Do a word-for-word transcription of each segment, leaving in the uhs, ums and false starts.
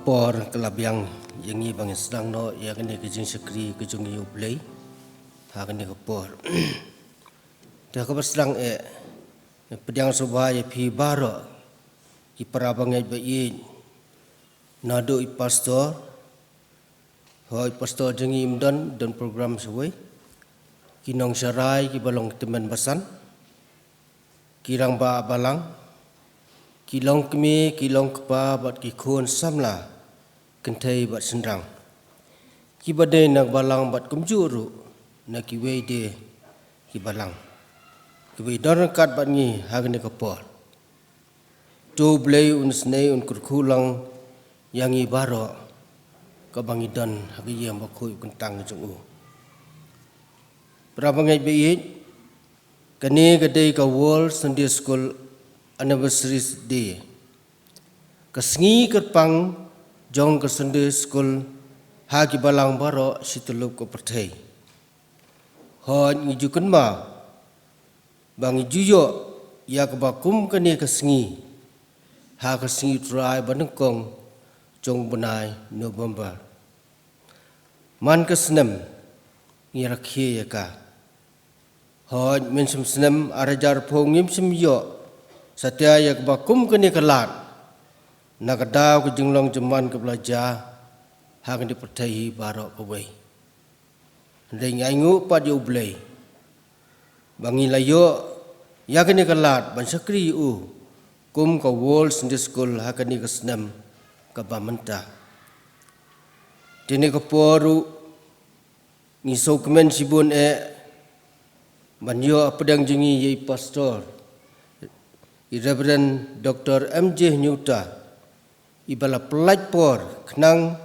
Por ka la biang ïa ngi ba ngin sdang noh ïa kane ka jingshakri ka jong ngi ïa U Blei ha kane ka por. Te ha kaba sdang eh, pdiang sngewbha ïa phi baroh ki para bangeit ba ïeit, naduh i pastor, hooid, pastor jong ngi im don, don program shawei, ki nongsharai kiba long tymmen basan, ki rangbah balang, ki longkmie, ki longkpa bad ki khun samla kynthei bad shynrang, kiba dei na ka balang bad kumjuh ruh na kiwei de ki balang, kiba don ryngkat bad ngi ha kane ka por. To U Blei un isynei, un kyrkhu lang ïa ngi baroh kaba ngi don ha ka ïing bakhuid kyntang jong u. Para bangeit ba ïeit, kane ka dei ka World Sunday School Anniversary Day, ka sngi kyrpang jong ka Sunday School ha ki balang baroh shi tyllup ka pyrthei. Hooid, ngi ju kynmaw ba ngi ju ïoh ïa kaba kum kane ka sngi ha ka sngi U Trai ba nyngkong jong u bnai November. Man ka snem ngi rakhe ïa ka. Hooid, mynshem snem ar hajar arphew ngim shym ïoh satia ïa kaba kum kane ka lad na ka daw ka jinglong jingman kaba la jia ha kane ka pyrthei hi baroh kawei. Hynrei ngi ainguh pat ïa U Blei ba ngi la ïoh ïa kane ka lad ban shakri ïa u kum ka World Sunday School ha kane ka snem kaba mynta. Te ha kane ka por ruh ngi sngewkmen shibun eh ban ïoh hapdeng jong ngi ïa i pastor, i Reverend Doctor M J Hynñiewta, iba la pyllait por khnang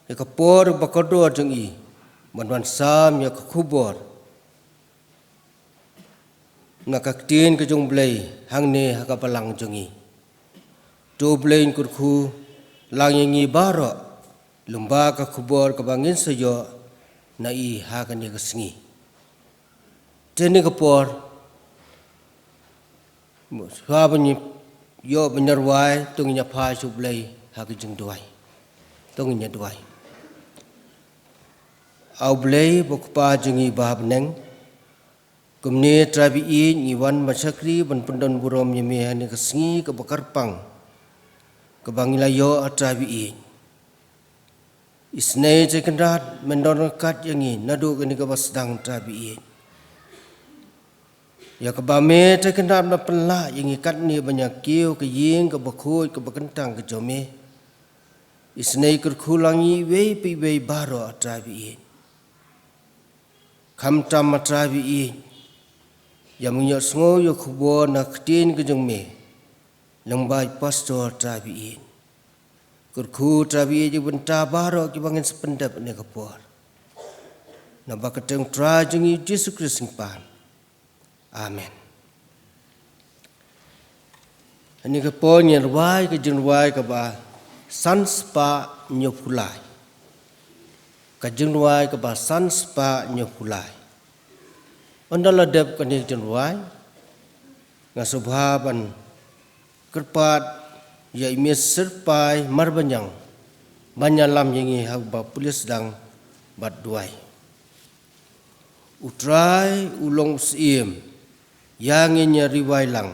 ïa ka por ba kordor jong i ban wan sam ïa ka khubor na ka ktien ka jong U Blei hangne ha ka balang jong ngi. To U Blei un kyrkhu lang ïa ngi baroh lyngba ka khubor kaba ngin sa ïoh na i ha kane ka sngi. Te ha kane ka por, shuwa ban ïoh ban ïa rwai, to ngin ïa phai sha U Blei ha ka jingduwai. To ngin ïa duwai. A U Blei ba U Kpa jong ngi ba ha bneng, kumne Trai ba ïeit ngi wan ban shakri ban pyndon burom ïa me ha kane ka sngi kaba kyrpang kaba ngi la ïoh, a Trai ba ïeit. Isynei Trai Kynrad, men don ryngkat ïa ngi naduh kane kaba sdang, Trai ba ïeit. Ïa kaba me Trai Kynrad me pynlah ïa ngi katne ban ïa kiew ka ïing kaba khuid kaba kyntang ka jong me. Isynei kyrkhu lang ïa iwei pa iwei baroh, a Trai ba ïeit. Khamtam, a Trai ba ïeit, ïa me ïohsngew ïa ka khubor na ka ktien ka jong me lyngba i pastor, Trai ba ïeit. Kyrkhu, Trai ba ïeit, ïa ki bynta baroh kiba ngin sa pyndep ha kane ka por. Naba ka kyrteng U Trai jong ngi U Jisu Khrist ngi pan. Amen. Ha kane ka por ngin rwai ka jingrwai kaba san spah hynñiewphew lai. Ka jingrwai kaba san spah hynñiewphew lai. Ynda la dep kane ka jingrwai, nga sngewbha ban kyrpad ïa i Miss Syrpai Marbaniang ban ïalam ïa ngi ha kaba pule sdang bad duwai. U Trai u long u Syiem, ïa ngin ïa rwai lang,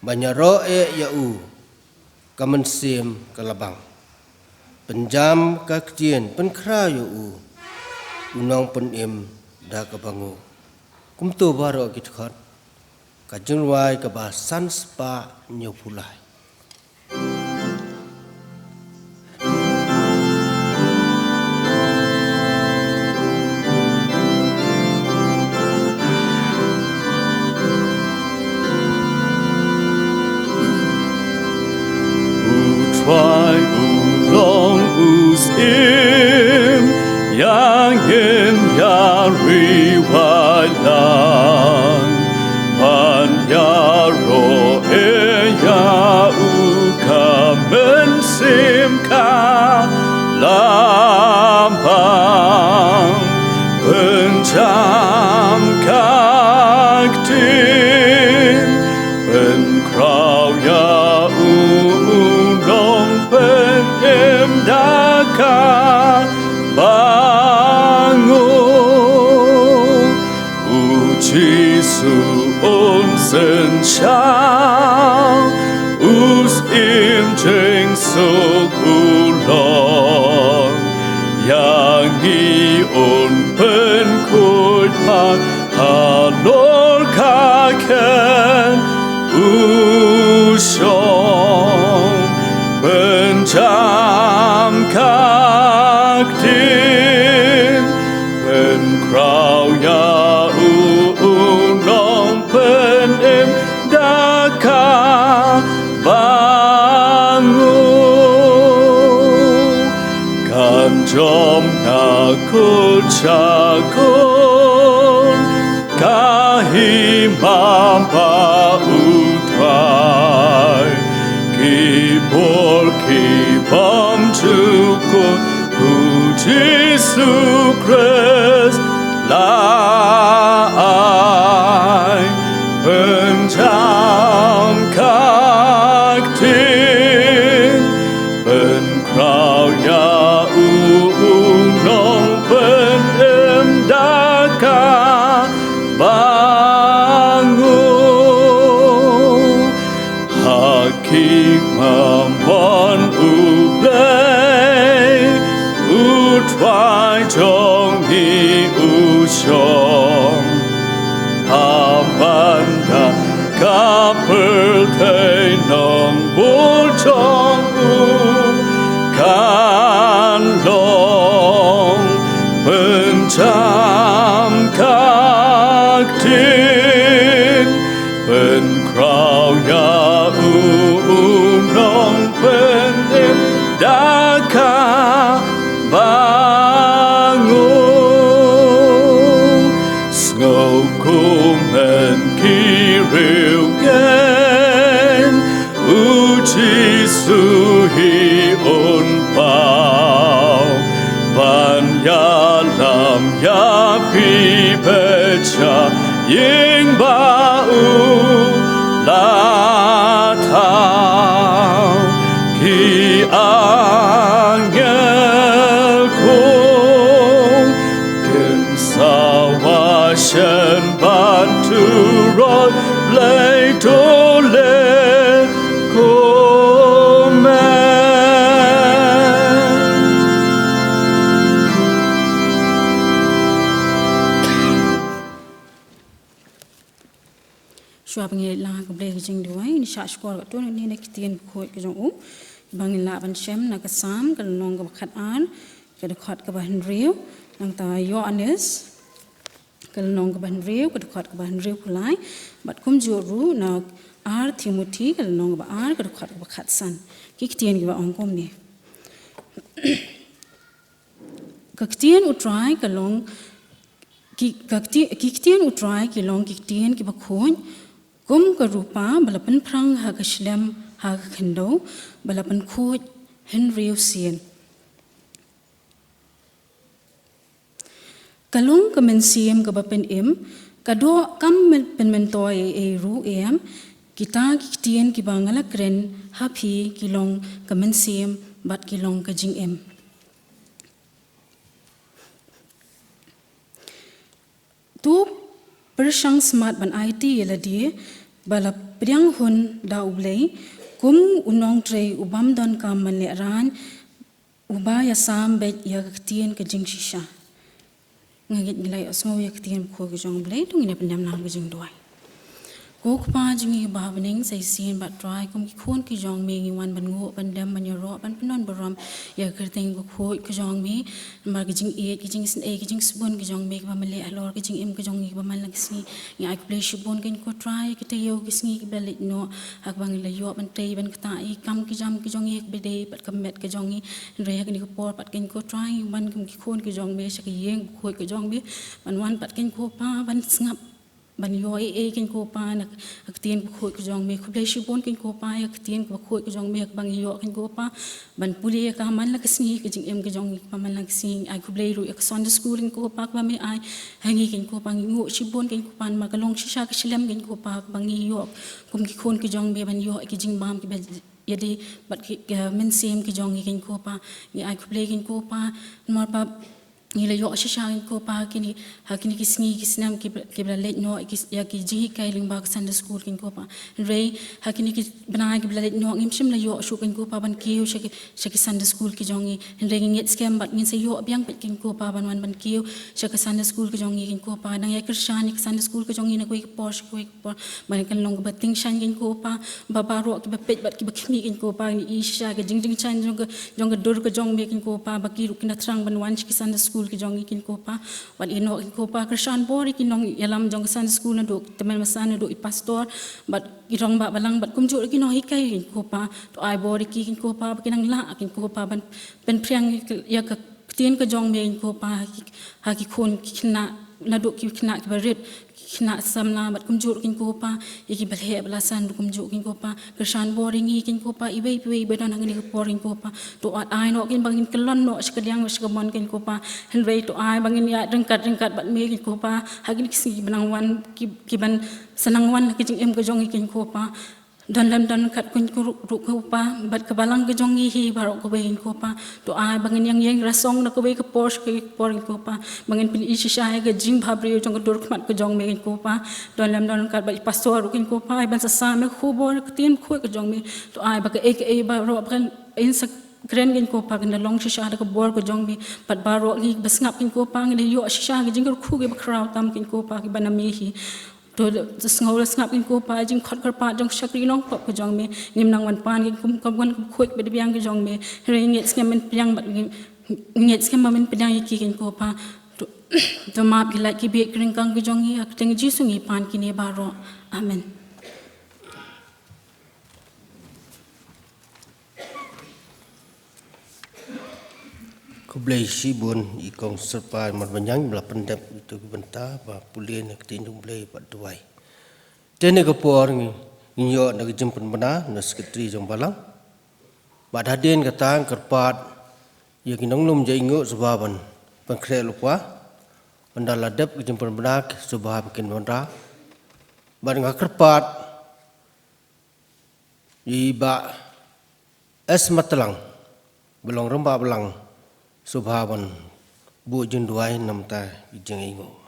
ban ïaroh eh ïa u ka mynsiem ka la bang. Pynjam ka ktien, pynkhraw ïa u, u nongpynim da kaba nguh. Kumto baroh ki dkhot, ka jingrwai kaba san spah hynñiewphew lai. U Trai u long u Syiem, ïa ngin ïa rwai lang, ban ïaroh eh ïa u ka mynsiem ka la bang. Pynjam ka ktien, pynkhraw ïa u, u nongpynim ka bang u. U Jisu un synshar, u syiem jingsuk u long. Ïa ngi un pynkhuid pat halor ka ktien u shong. Pynjam ka ktien, pynkhraw ïa u, u nongpynim da ka bang u. Kan jam na kut shakut, ka hima ba u Trai. Ki bor ki bymjukut u Jisu Khrist la ai. Pynjam ka ktien, pynkhraw ïa u, u nongpynim da ka bang u. Ha ki hima mon u Blei, u Trai jong ngi u shong. Ha ban da ka pyrthei nongbud jong u kan long. Pynjam ka ktien, pynkhraw ïa u, u nongpynim da ka bang u. Sngewkmen ki riewngeit, u Jisu hi un paw ban ïalam ïa phi beit sha ïing ba u la thaw. Ki angel khun kin sawa shen ban turoi Blei to leh kumne. Shuwa ba ngin leit lang ha ka Blei ka jingduwai, ngin shah shkor katto katne na ki ktien bakhuid ka jong u ba ngin lah ban shem. Na ka Salm ka lynnong kaba khatar, ka dkhot kaba hynriew. Nangta Ïoannis ka lynnong kaba hynriew, ka dkhot kaba hynriewphew lai. Bad kumjuh ruh na Ar Timothi ka lynnong kaba ar, ka dkhot kaba khatsan. Ki ktien kiba ong kumne. Ka ktien U Trai ka long, ki, ka kti-, ki ktien U Trai ki long ki ktien kiba khuid kum ka rupa ba la pynphrang ha ka shlem ha ka khyndew, ba la pynkhuid hynriew sien. Ka long ka mynsiem kaba pynim, ka doh kam pynmyntoi ei ei ruh em. Kita ki ktien kiba nga la kren ha phi ki long ka mynsiem bad ki long ka jingim. To pyrshang smat ban aiti ïa lade ba la pdiang hun da U Blei kum u nongtrei u bym donkam ban lehraiñ, uba ïasam beit ïa ka ktien ka jingshisha. Nga ngeit ngi la ïohsngew ïa ka ktien bakhuid ka jong U Blei, to ngin ïa pyndem lang ka jingduwai. Ko Kpa jong ngi ba ha bneng, sa shisien bad Trai, kum ki khun ki jong me ngi wan ban nguh, ban dem, ban ïaroh, ban pyndon burom ïa ka kyrteng bakhuid ka jong me. Namar ka jingïeit, ka jingsngewsih, ka jingsbun ka jong me kaba me leh halor ka jingim ka jong ngi kaba man la ka sngi. Ngi ai khublei shibun keiñ ko Trai ïa kita ki sngi kiba leit noh, ha kaba ngi la ïoh ban tei ban ktah ïa ki kam ki jam ki jong ngi ha kaba ïadei bad ka met ka jong ngi. Hynrei ha kane ka por pat keiñ ko Trai, ngi wan kum ki khun ki jong me sha ka ïing bakhuid ka jong me, ban wan pat keiñ ko Pa ban sngap, ban ïoh ei ei keiñ ko Pa na ka ktien bakhuid ka jong me. Khublei shibun keiñ ko Pa ïa ka ktien bakhuid ka jong me ha kaba ngi ïoh keiñ ko Pa ban pule ïa ka man la ka sngi ha ka jingim ka jong ngi kaba man la ka sngi. Ai khublei ruh ïa ka Sunday school keiñ ko Pa kaba me ai ha ngi keiñ ko Pa, ngi nguh shibun keiñ ko Pa namar ka long shisha ka shlem keiñ ko Pa kaba ngi ïoh kum ki khun ki jong me ban ïoh ïa ki jingbam kiba ïa dei bad ki, ki mynsiem ki jong ngi kin ko Pa. Ngi ai khublei kin ko Pa namar ba ngi la ïoh shisha kin ko Pa ha kine, ha kine ki sngi ki snem ki ba, ki ba la leit noh ïa ki, ïa ki jinghikai lyngba ka Sunday school kin ko Pa. Hynrei ha kine ki bnai ki ba la leit noh ngim shym la ïoh shuh kin ko Pa ban kiew sha ki, sha ki Sunday school ki jong ngi. Hynrei ngi ngeit skhem bad ngin sa ïoh biang pat kin ko Pa ban wan ban kiew sha ka Sunday school ki jong ngi kin ko Pa. Nang ïa kyrshan ïa ka Sunday school ki jong ngi na kawei ka por sha kawei ka por. Ban kan long kaba tyngshaiñ kin ko Pa, ba baroh kiba peit bad kiba khmih kin ko Pa, ngi i shisha ka jingtyngshaiñ jong ka, jong ka dur ka jong Me kin ko Pa, ba ki ruh kin da thrang ban wan sha ki Sunday school ki jong ngi kin ko Pa. Bad ïa noh kin ko Pa, kyrshan bor ïa ki nongïalam jong ka Sunday school naduh ki tymmen basan, naduh i pastor bad i rangbah balang bad kumjuh ruh ki nonghikai kin ko Pa. To ai bor ïa ki kin ko Pa, ba kin nang lah kin ko Pa ban pynphriang ïa ka ktien ka jong Me kin ko Pa ha ki, ha ki khun ki khynnah, naduh ki khynnah kiba rit, ki khynnah samla bad kumjuh kin ko Pa, ïa kiba lheh ba la san ruh kumjuh kin ko Pa. Kyrshan bor ïa ngi kin ko Pa, iwei pa iwei ba don ha kane ka por kin ko Pa. To ai noh kin ba ngin kyllon noh sha ka liang sha ka mon kin ko Pa. Hynrei to ai ba ngin ïaid ryngkat ryngkat bad Me kin ko Pa ha kine ki sngi ba nang wan, ki, ki ban sa nang wan ha ka jingim ka jong ngi kin ko Pa. Don lem don kat kin ko ruh, ruh ko Pa, bad ka balang ka jong ngi hi baroh kawei kin ko Pa. To ai ba ngin ïeng ïeng rasong na kawei ka por sha kawei ka por kin ko Pa. Ba ngin pyni shisha ïa ka jingbhabriew jong ka dur khmat ka jong Me kin ko Pa. Don lem don kat bad i pastor ruh kin ko Pa, ban sa sam ïa ka khubor ka ktien khuid ka jong Me. To ai ba kaei kaei baroh ba kan in sa kren kin ko Pa, kan da long shisha da ka bor ka jong Me. Bad baroh ngi ba sngap kin ko Pa, ngi da ïoh shisha ka jingkyrkhu kiba khraw tam kin ko Pa, kiba na Me hi. To, to sngew la sngap kin ko Pa, jingkhot kyrpad jong ka shakri nongpop ka jong Me. Ngim nang wan pan kin kum ka wan kum khuid bad biang ka jong Me. Hynrei ngeit skhem Men pdiang bad ngeit skhem ba Men pdiang ïa ki kin ko Pa. To, to map ki lait ki bieit ki ryngkang ka jong ngi, ha ka kyrteng Jisu ngi pan kine baroh. Amen. Khublei shibun i Kong Syrpai Marwanyang ba la pyndep ito ki bynta ba pule na ka ktien jong U Blei bad duwai. Te ne ka por ngi, ngi ïoh na ka jingpynbna na Secretary jong Balang. Bad hadien kata ngi kyrpad ïa ki nonglum jingïainguh sngewbha ban pynkhreh lypa. Ynda la dep ka jingpynbna sngewbha ba kin wanrah. Bad nga kyrpad ïa i Bah S Matlang, ba long Rangbah Balang, sngewbha ban buh jingduwai namar ka jingïainguh.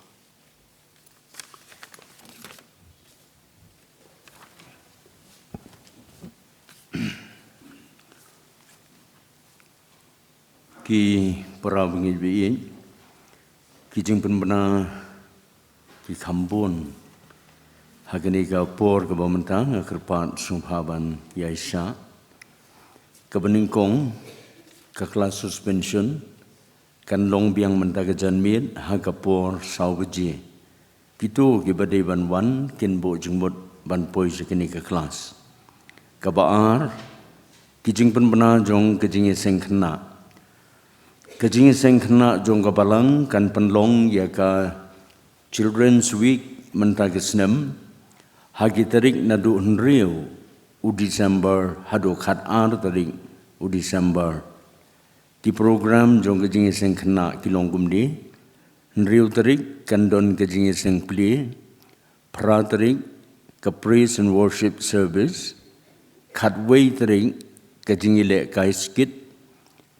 Ki para bangeit ba ïeit, ki jingpynbna ki kham bun. Ha kane ka por kaba mynta nga kyrpad sngewbha ban ïaishah. Kaba nyngkong, ka class suspension kan long biang mynta ka janmiet ha ka por saw baje. Kito kiba dei ban wan kin buh jingmut ban poi sha kane ka class. Kaba ar, ki jingpynbna jong ka jingïaseng khynnah. Ka jingïaseng khynnah jong ka Balang kan pynlong ïa ka Children's Week mynta ka snem, ha ki tarik naduh hynriew u December haduh khatar tarik u December. Ki program jong ka jingïaseng khynnah ki long kumne: hynriew tarik kan don ka jingïaseng plie, phra tarik ka praise and worship service, khatwei tarik ka jingïalehkai skit,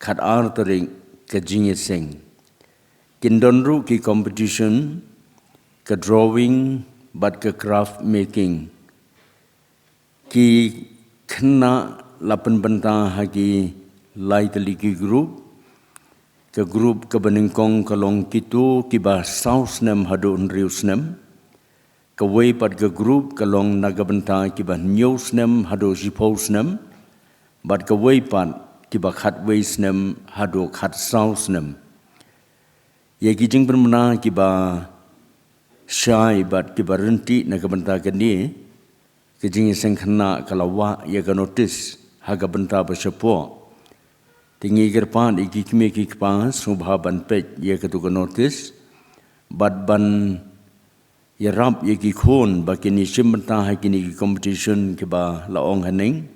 khatar tarik ka jingïaseng. Kin don ruh ki competition, ka drawing bad ka craft making. Ki khynnah la pynbynta ha ki lai tylli ki group. Ka group kaba nyngkong ka long kito kiba saw snem haduh hynriew snem. Kawei pat ka group ka long na ka bynta kiba hynñiew snem haduh shiphew snem. Bad kawei pat kiba khatwei snem haduh khatsaw snem. Ïa ki jingpynbna kiba shai bad kiba ryntih na ka bynta kane, ka jingïaseng khynnah ka la wah ïa ka notice ha ka bynta ba shapoh. Te ngi kyrpad ïa ki kmie ki kpa sngewbha ban peit ïa kato ka notice bad ban ïarap ïa ki khun ba kin ïashim bynta ha kine ki competition kiba la ong haneng.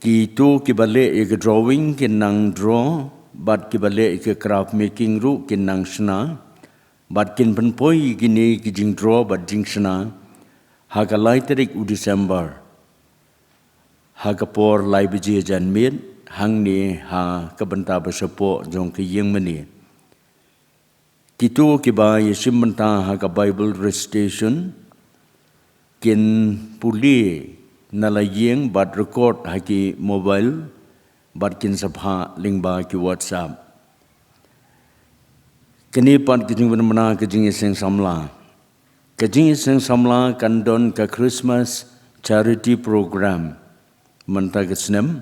Kito kiba leh ïa ka drawing kin nang draw, bad kiba leh ïa ka craft making ruh kin nang shna. Bad kin pynpoi ïa kine ki jingdraw bad jingshna ha ka lai tarik u December. ha ka por lai baje janmiet, hangne ha ka bynta ba shapoh jong ka ïing mane. Kito kiba ïashim bynta ha ka Bible Recitation kin pule na la ïing bad record ha ki mobile bad kin sa phah lyngba ki WhatsApp. Kane pat ka jingpynbna ka jingïaseng samla. Ka jingïaseng samla kan don ka Christmas Charity Program mynta ka snem.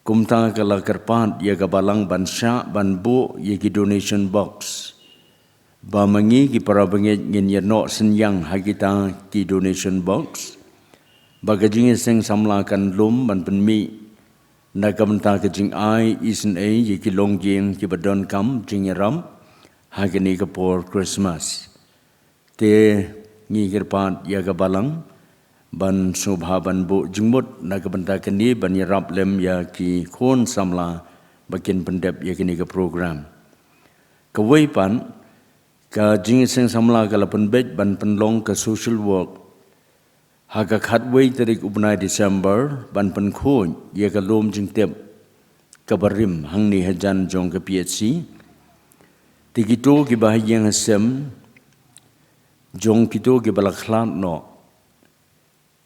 Kumta ka la kyrpad ïa ka balang ban shah ban buh ïa ki donation box. Ba ma ngi ki para bangeit ngin ïa noh synñiang ha kita ki donation box. Ba ka jingïaseng samla kan lum ban pynmih na ka bynta ka jingai isynei ïa ki longïing kiba donkam jingïarap ha kane ka por Christmas. Te ngi kyrpad ïa ka balang ban sngewbha ban buh jingmut na ka bynta kane ban ïarap lem ïa ki khun samla ba kin pyndep ïa kane ka program. Kawei pat, ka jingïaseng samla ka la pynbeit ban pynlong ka social work ha ka khatwei tarik u bnai December ban pynkhuid ïa ka lum jingtip kaba rim hangne hajan jong ka PHC. Te kito kiba ha ïing ha sem jong kito kiba la khlad noh,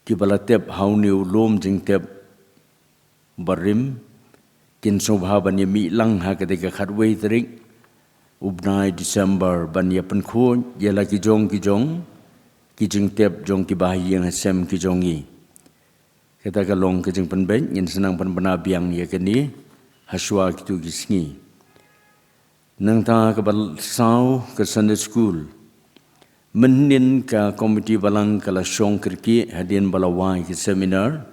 kiba la tip ha une u lum jingtip barim, kin sngewbha ban ïa mih lang ha katei ka khatwei tarik u bnai December ban ïa pynkhuid ïa la ki jong ki jong ki jingtip jong kiba ha ïing ha sem ki jong ngi. Kata ka long ka jingpynbeit, ngin sa nang pynbna biang ïa kane ha shuwa kito ki sngi. Nangta kaba saw, ka Sunday School. Mynhynnin ka komiti balang ka la shong kyrkieh hadien ba la wai ki seminar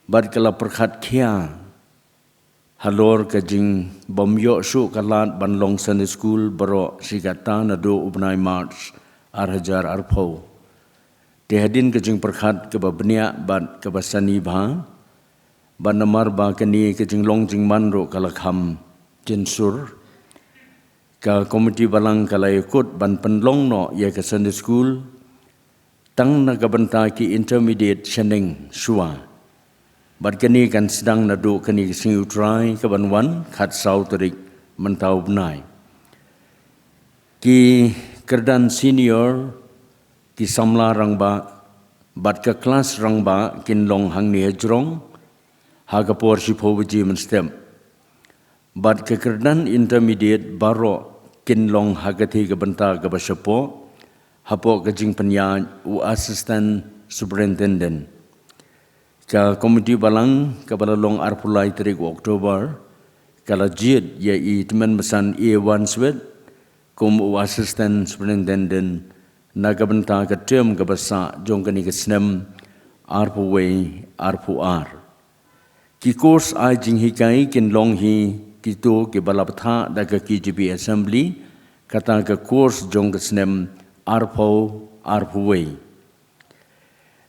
bad ka la pyrkhat khia halor ka jingbym ïoh shuh ka lad ban long Sunday School baroh shi katta naduh u bnai March ar hajar arphew. Te hadien ka jingpyrkhat kaba bniah bad kaba sani bha, bad namar ba kane ka jinglong jingman ruh ka la kham jynsur, ka komiti balang ka la ïakut ban pynlong noh ïa ka Sunday School tang na ka bynta ki intermediate shaneng shuwa. Bad kane kan sdang naduh kane ka sngi U Trai kaban wan, khatsaw tarik mynta u bnai. Ki kyrdan senior, ki samla rangbah bad ka klas rangbah kin long hangne hajrong ha ka por shiphew baje mynstep. Bad ka kyrdan intermediate baroh kin long ha katei ka bynta kaba shapoh, hapoh ka jingpynïaid u assistant superintendent. Ka komiti balang kaba la long arphew lai tarik u October ka la jied ïa i Tymmen Basan A Wanswet kum u assistant superintendent na ka bynta ka term kaba sah jong kane ka snem arphew wei arphew ar. Ki course ai jinghikai kin long hi kito kiba la bthah da ka K J P Assembly, kata ka course jong ka snem arphew arphew wei.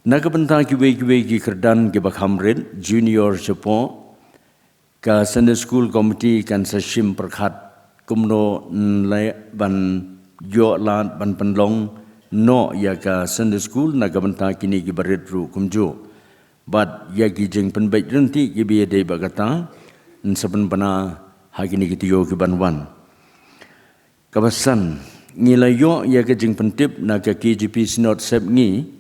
Na ka bynta kiwei kiwei ki kyrdan kiba kham rit, junior shapoh, ka Sunday School Committee kan sa shim pyrkhat kumno yn leh ban ïoh lad ban pynlong noh ïa ka Sunday School na ka bynta kine kiba rit ruh kumjuh. Bad ïa ki jingpynbeit ryntih kiba ïadei bad kata yn sa pynbna ha kine ki taïew kiban wan. Kaba san, ngi la ïoh ïa ka jingpyntip na ka K J P Synod Sepngi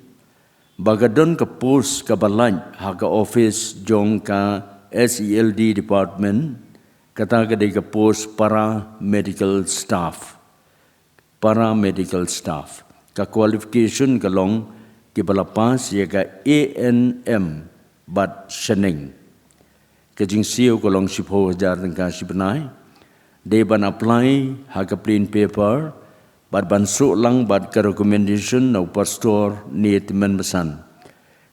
ba ka don ka post kaba lait ha ka office jong ka S E L D department, kata ka dei ka post paramedical staff. Paramedical staff. Ka qualification ka long kiba la pass ïa ka A N M bad shaneng. Ka jingsiew ka long shiphew hajar tyngka shi bnai. Dei ban apply ha ka plain paper bad ban shu lang bad ka recommendation na u pastor ne Tymmen Basan.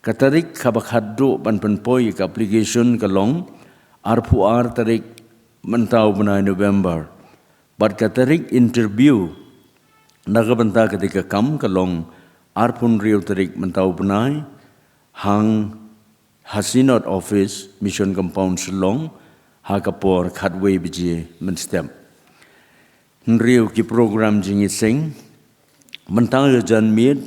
Ka tarik kaba khatduh ban pynpoi ïa ka application ka long arphew ar tarik mynta u bnai November. Bad ka tarik interview na ka bynta katei ka kam ka long arphew hynriew tarik mynta u bnai, hang ha Synod Office, Mission Compound Shillong, ha ka por khatwei baje mynstep. Hynriew, ki program jingïaseng. Mynta ka janmiet,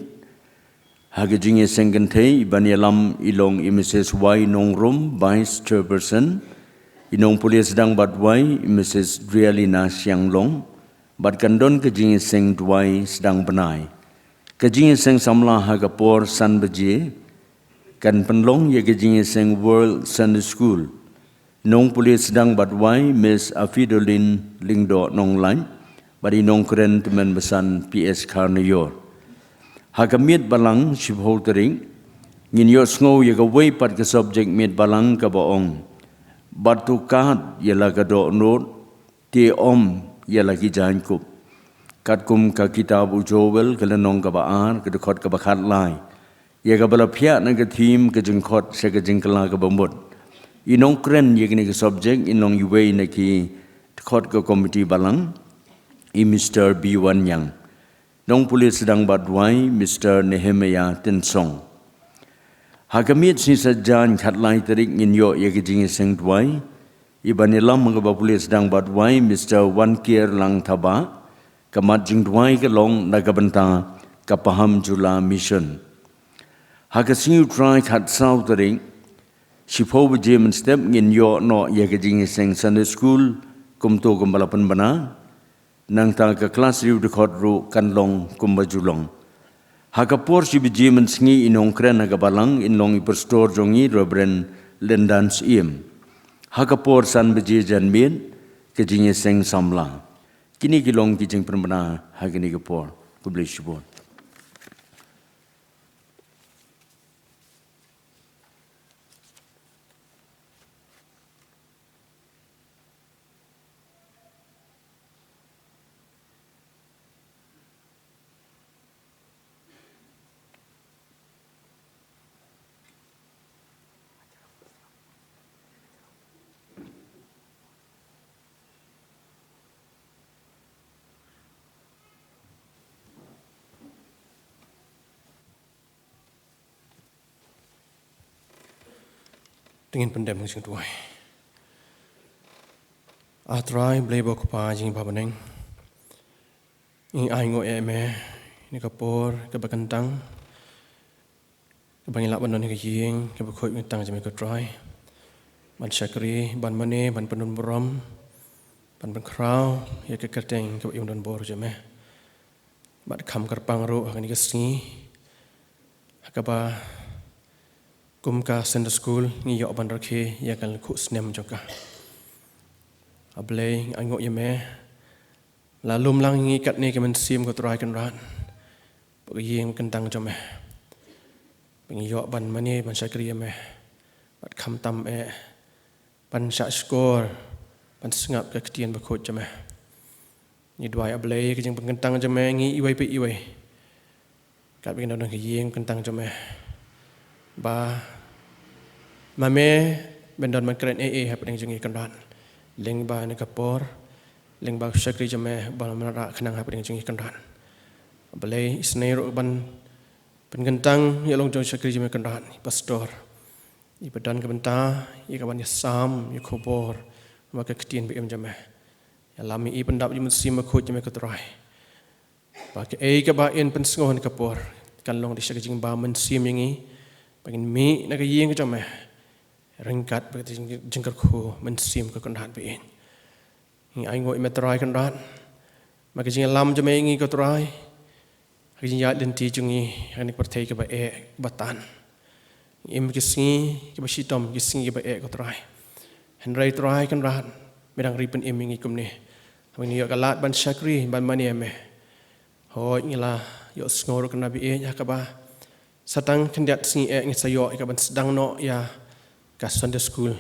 Ha ka jingïaseng kynthei, i ban ïalam i long i Mrs Y Nongrum, Vice Chairperson, i nongpule sdang bad wai, i Mrs Drialina Sianglong, bad kan don ka jingïaseng duwai sdang bnai. Ka jingïaseng samla ha ka por san baje, kan pynlong ïa ka jingïaseng World Sunday School. Nongpule sdang bad wai, Miss Afidolin Lyngdoh Nonglait, bad i nongkren tymmen basan P S Kharnaior. Ha ka miet balang shiphew tarik, ngin ïohsngew ïa kawei pat ka subject miet balang kaba ong, Bad to kad ïa la ka dohnud, te ym ïa la ki jaiñkup. Katkum ka kitab u Joel ka lynnong kaba ar, ka dkhot kaba khatlai. Ïa kaba la phiah na ka theme ka jingkhot sha ka jingkylla kaba mut. I nongkren ïa kane ka subject in long iwei na ki dkhot ka komiti balang, i Mr B Wanniang. Nongpule sdang bad wai, Mr Nehemiah Tynsong. Ha ka miet sngi Saitjaiñ khatlai tarik ngin ïoh ïa ka jingïaseng duwai, i ban ïalam ha kaba pule sdang bad wai, Mr Wankiar Langthaba, ka mat jingduwai ka long na ka bynta ka Paham Jula Mission. Ha ka sngi U Trai khatsaw tarik, shiphew baje mynstep ngin ïoh noh ïa ka jingïaseng Sunday School, kumto kumba la pynbna, nangta ka klas riew dkhot ruh kan long kumba ju long. Ha ka por shi baje mynsngi i nongkren ha ka balang in long i pastor jong ngi Reverend Lyndan Syiem. Ha ka por san baje janmiet ka jingïaseng samla. Kine ki long ki jingpynbna ha kine ki por. Khublei shibun. Te ngin pyndem ka jingduwai. A Trai Blei bad Kpa jong ngi ba ha bneng, ngi ainguh ïa me ïa ka por kaba kyntang kaba ngi lah ban don ha ka ïing kaba khuid kyntang jong me ko Trai, ban shakri, ban mane, ban pyndon burom, ban pynkhraw ïa ka kyrteng kaba im don bor jong me. Bad kham kyrpang ruh ha kane ka sngi, ha kaba kum ka Sunday School ngi ïoh ban rakhe ïa ka khuid snem jong ka. A Blei, ngi ainguh ïa me, la lum lang ïa ngi katne ka mynsiem ko Trai Kynrad, bad ka ïing kyntang jong me, ba ngi ïoh ban mane ban shakri ïa me, bad khamtam eh ban shahshkor, ban sngap ka ktien bakhuid jong me. Ngi duwai A Blei ka jingpynkyntang jong me ïa ngi iwei pa iwei, katba ngi don ha ka ïing kyntang jong me, ba ma me men don ban kren ei ei hapdeng jong ngi Kynrad, lyngba kane ka por, lyngba u shakri jong me ba la wanrah khnang hapdeng jong ngi Kynrad. A Blei, isynei ruh ban pynkyntang ïa la long jong u shakri jong me Kynrad, i pastor, iba don ka bynta ïa kaban ïasam ïa ka khubor bad ka ktien ba im jong me. Ïalam ïa i, pyndap ïa i Mynsiem Bakhuid jong me ko Trai, ba kaei kaba in pynsngew ha kane ka por kan long da shisha ka jingbam mynsiem ïa ngi, ba ngin mih na ka ïing jong me ryngkat bad ka jing-, jingkyrkhu mynsiem ko Kynrad ba ïeit. Ngi ainguh ïa me Trai Kynrad, ba ka jingïalam jong me ïa ngi ko Trai, ha ka jingïaid lynti jong ngi ha kane ka pyrthei kaba eh, kaba tan. Ngi im ha ki sngi kiba shitom, ki sngi kiba eh ko Trai. Hynrei Trai Kynrad, me dang ri pynim ïa ngi kumne, haba ngi ïoh ka lad ban shakri, ban mane ïa me. Hooid, ngi la ïohsngew ruh kane ba ïeit, ha kaba sa tang khyndiat sngi eh ngi sa ïoh ïa kaban sdang noh ïa ka Sunday School,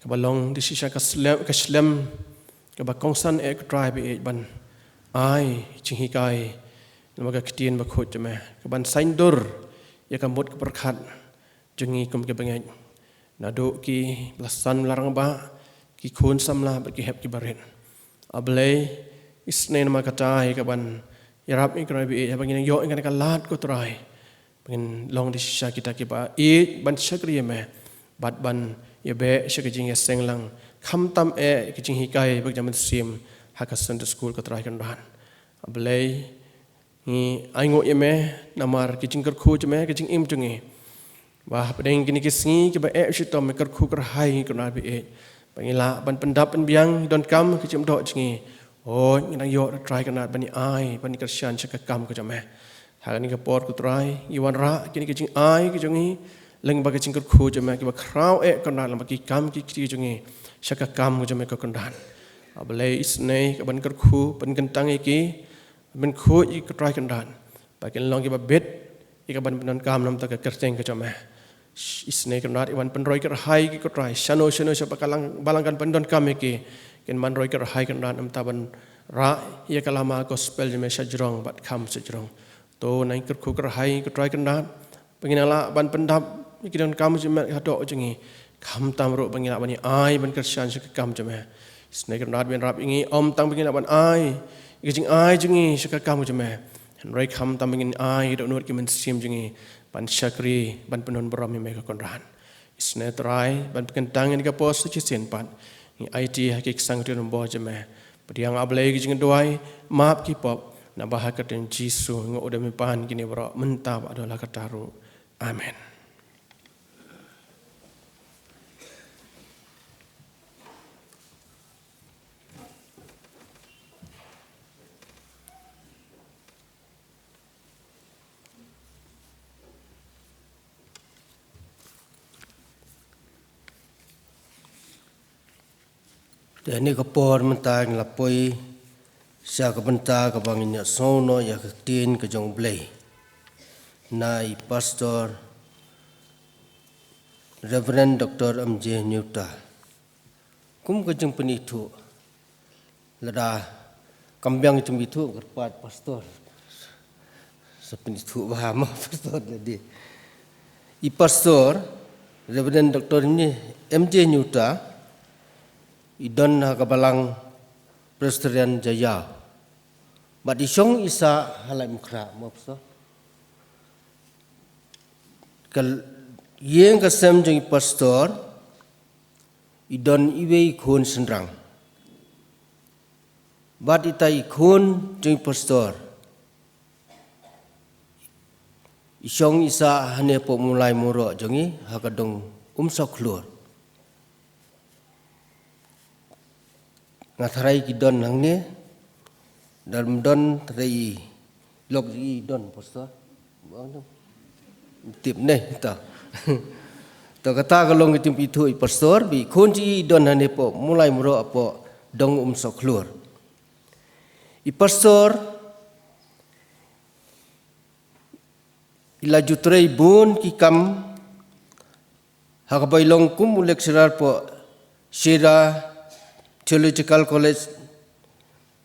kaba long da shisha ka slem, ka shlem kaba kongsan eh ko Trai ba ïeit ban ai jinghikai namar ka ktien bakhuid jong me, kaban saiñdur ïa ka mut ka pyrkhat jong ngi kum ki bangeit, naduh kiba la san la rangbah, ki khun samla bad ki hep ki barit. A Blei, isynei namar kata ïa kaban ïarap ïa ngi ko Trai ba ïeit, haba ngin ïoh ïa kane ka lad ko Trai, ba ngin long da shisha kita kiba ïeit ban shakri ïa me, bad ban ïabeh sha ka jingïaseng lang, khamtam eh ka jinghikai bad ka jingmynsiem ha ka Sunday School ko Trai Kynrad. A Blei, Ngi ainguh ïa me namar ki jingkyrkhu jong me, ki jingim jong ngi. Ba hapdeng kine ki sngi kiba eh shitom me kyrkhu kyrhai ngi kyrnat ba ïeit ba ngi lah ban pyndap pynbiang, donkam ki jingdoh jong ngi. O, ngi nang ïoh da Trai kyrnat ban ïa ai, ban ïa kyrshan sha ka kam ka jong me. Ha kane ka por ko Trai, ngi wanrah kine ki jingai ki jong ngi, lyngba ki jingkyrkhu jong me kiba khraw eh kyrnat, lyngba ki kam ki kti jong ngi sha ka kam ka jong me ko Kynrad. A Blei, isynei ka ban kyrkhu, ban kyntang ïa ki, ban khuid ïa ki ko Trai Kynrad, ba kin long kiba bit ïa ka ban pyndonkam namar ka kyrteng ka jong me. Isynei Kynrad, ïa ban pynroi kyrhai ïa ki ko Trai, shano shano sha ba ka lang, ba lang kan pyndonkam ïa ki, kin ban roi kyrhai Kynrad namar ban rah ïa ka lama gospel jong me shajrong bad kham shajrong. To nang kyrkhu kyrhai ko Trai Kynrad, ba ngin nang lah ban pyndap ïa ki donkam jingmut haduh jong ngi, khamtam ruh ba ngin lah ban ïa ai ban kyrshan sha ka kam jong me. Isynei Kynrad, wanrah ïa ngi, ym tang ba ngin lah ban ai ïa ki jingai jong ngi sha ka kam jong me, hynrei khamtam ba ngin ai ïa dohnud ki mynsiem jong ngi ban shakri, ban pyndon burom ïa me ko Kynrad. Isynei Trai, ban pynkyntang ïa kane ka por sa shisien pat, ngi aiti ha ki ksang ki rynsan jong me. Pdiang, A Blei, ki jingduwai map ki pop, naba ha ka kyrteng Jisu ngi ïoh da me pan kine baroh mynta bad haduh la katta ruh. Amen. Te ha kane ka por mynta ngi la poi sha ka bynta kaba ngin ïa sngew noh ïa ka ktien ka jong U Blei na i Pastor Reverend Doctor M J Nyuta. Kum ka jingpynithuh, lada kam biang jingpynithuh, kyrpad Pastor sa pynithuh bha mo, Pastor lade. I Pastor Reverend Doctor M J Nyuta i don ha ka Balang Presbyterian Jaïaw, bad i shong i sah ha Laitumkhrah mo, Pastor. Ka ïing ka sem jong i Pastor i don iwei i khun shynrang. Bad ita i khun jong i Pastor i shong i sah hangne hapoh Mawlai Mawroh jong ngi ha ka dong Umsohkhlur. Nga tharai ki don hangne, da ym don tharai i lok i don, Pastor. Tip ne ta. To kata ka long ka jingpynithuh i Pastor, ba i khun jong i i don hangne hapoh Mawlai Mawroh hapoh dong Umsohkhlur. I Pastor i la ju trei bun ki kam, ha kaba i long kum u lecturer hapoh Shira Theological College,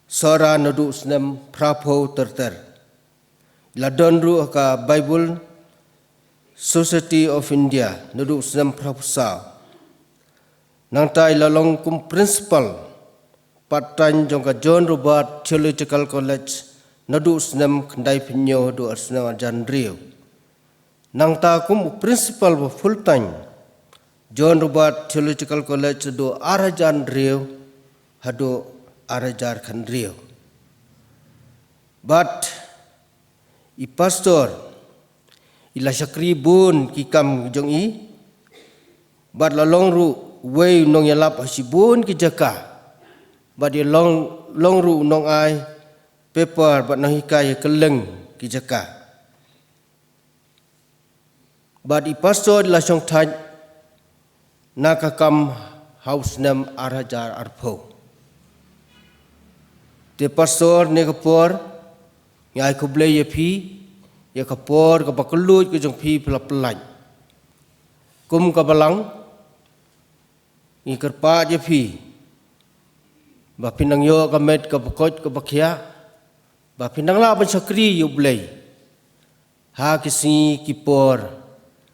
Sohra, naduh u snem phra phew ter ter. I la don ruh ha ka Bible Society of India naduh u snem phra phew saw. Nangta i la long kum principal part time jong ka John Roberts Theological College naduh u snem khyndai phew hynñiew haduh u snem ar hajar hynriew. Nangta kum u principal ba full time John Roberts Theological College naduh ar hajar hynriew haduh ar hajar khathynriew. Bad i Pastor i la shakri bun ki kam jong i, bad la long ruh uwei u nongïalap ha shibun ki jaka, bad i long, long ruh u nongai paper bad nonghikai ha kylleng ki jaka. Bad i Pastor i la shongthait na ka kam ha u snem ar hajar ar phew. Te Pastor, ha kane ka por ngi ai khublei ïa phi ïa ka por kaba kylluid ka jong phi, phi la pynlait. Kum ka Balang ngi kyrpad ïa phi ba phin nang ïoh ka met kaba koit kaba khiah, ba phin nang lah ban shakri ïa U Blei ha ki sngi ki por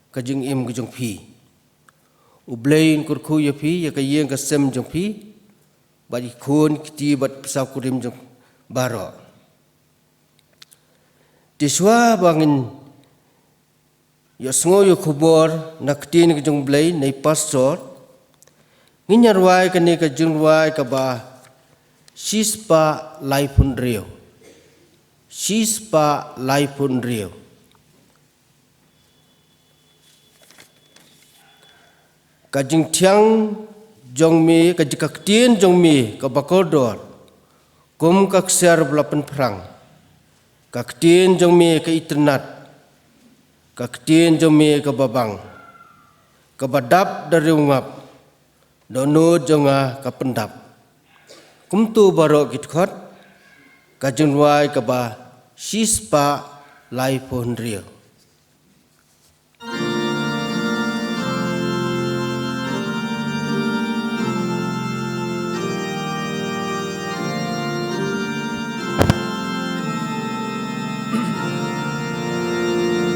ka jingim ka jong phi. U Blei un kyrkhu ïa phi, ïa ka ïing ka sem jong phi, bad i khun kti bad pisa kurim jong baroh. Te shuwa ba ngin ïohsngew ïa ka khubor na ka ktien ka jong U Blei na i Pastor, ngin ïa rwai kane ka jingrwai kaba shispah laiphew hynriew. shispah laiphew hynriew. Ka jingthiang jong me, ka jing, ka ktien jong me kaba kordor, kum ka ksiar ba la pynphrang. Ka ktien jong me ka itynnad, ka ktien jong me kaba bang, kaba dap da riewngap, dohnud jong nga ka pyndap. Kumto baroh ki dkhot, ka jingrwai kaba shispah laiphew hynriew.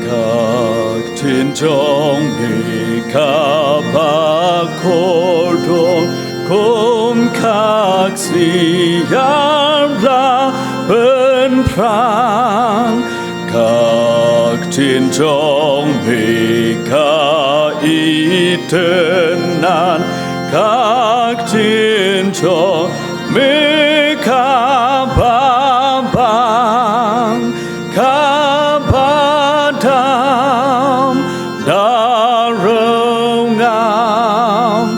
Ka ktien jong me kaba kordor, kum ka ksiar ba la pynphrang. Ka ktien jong me ka itynnad, ka ktien jong me kaba bang, kaba dap da riewngap,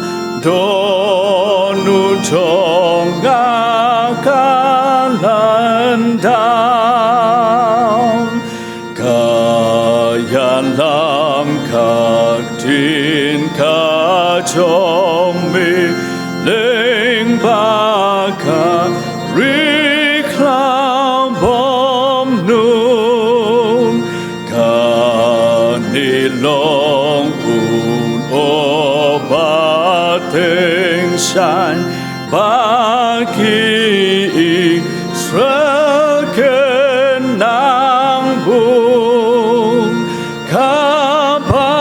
dohnud jong nga ka lyndam. Ka ïalam ka ktien ka jong me, lyngba ka ri khlaw bymnum. Kane long un ong ba tyngshaiñ ba ki Israel kin nang bun. Kaba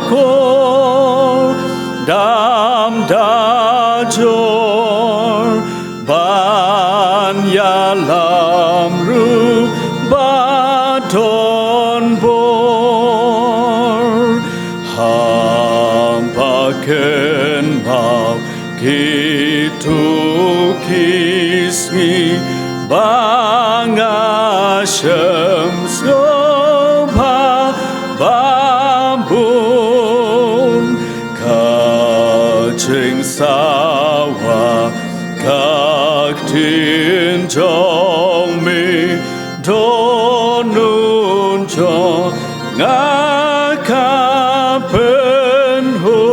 kordam da jor, ban ïalam ruh ba don bor. Haba kynmaw kito ki sngi ba nga shym sngewbha ba bun, ka jingsawa ka ktien jong me, dohnud jong nga ka pynhun.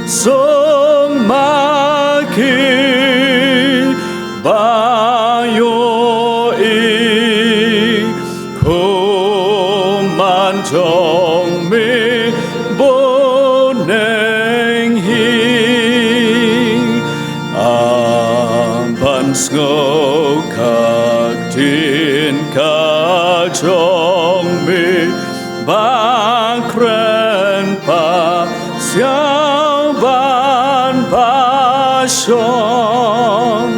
Suk ma ki ba ïohi, kuman jong me bun neng hi. Am ban sngew ka ktien ka jong me, ba kren ba siaw ban ba shong.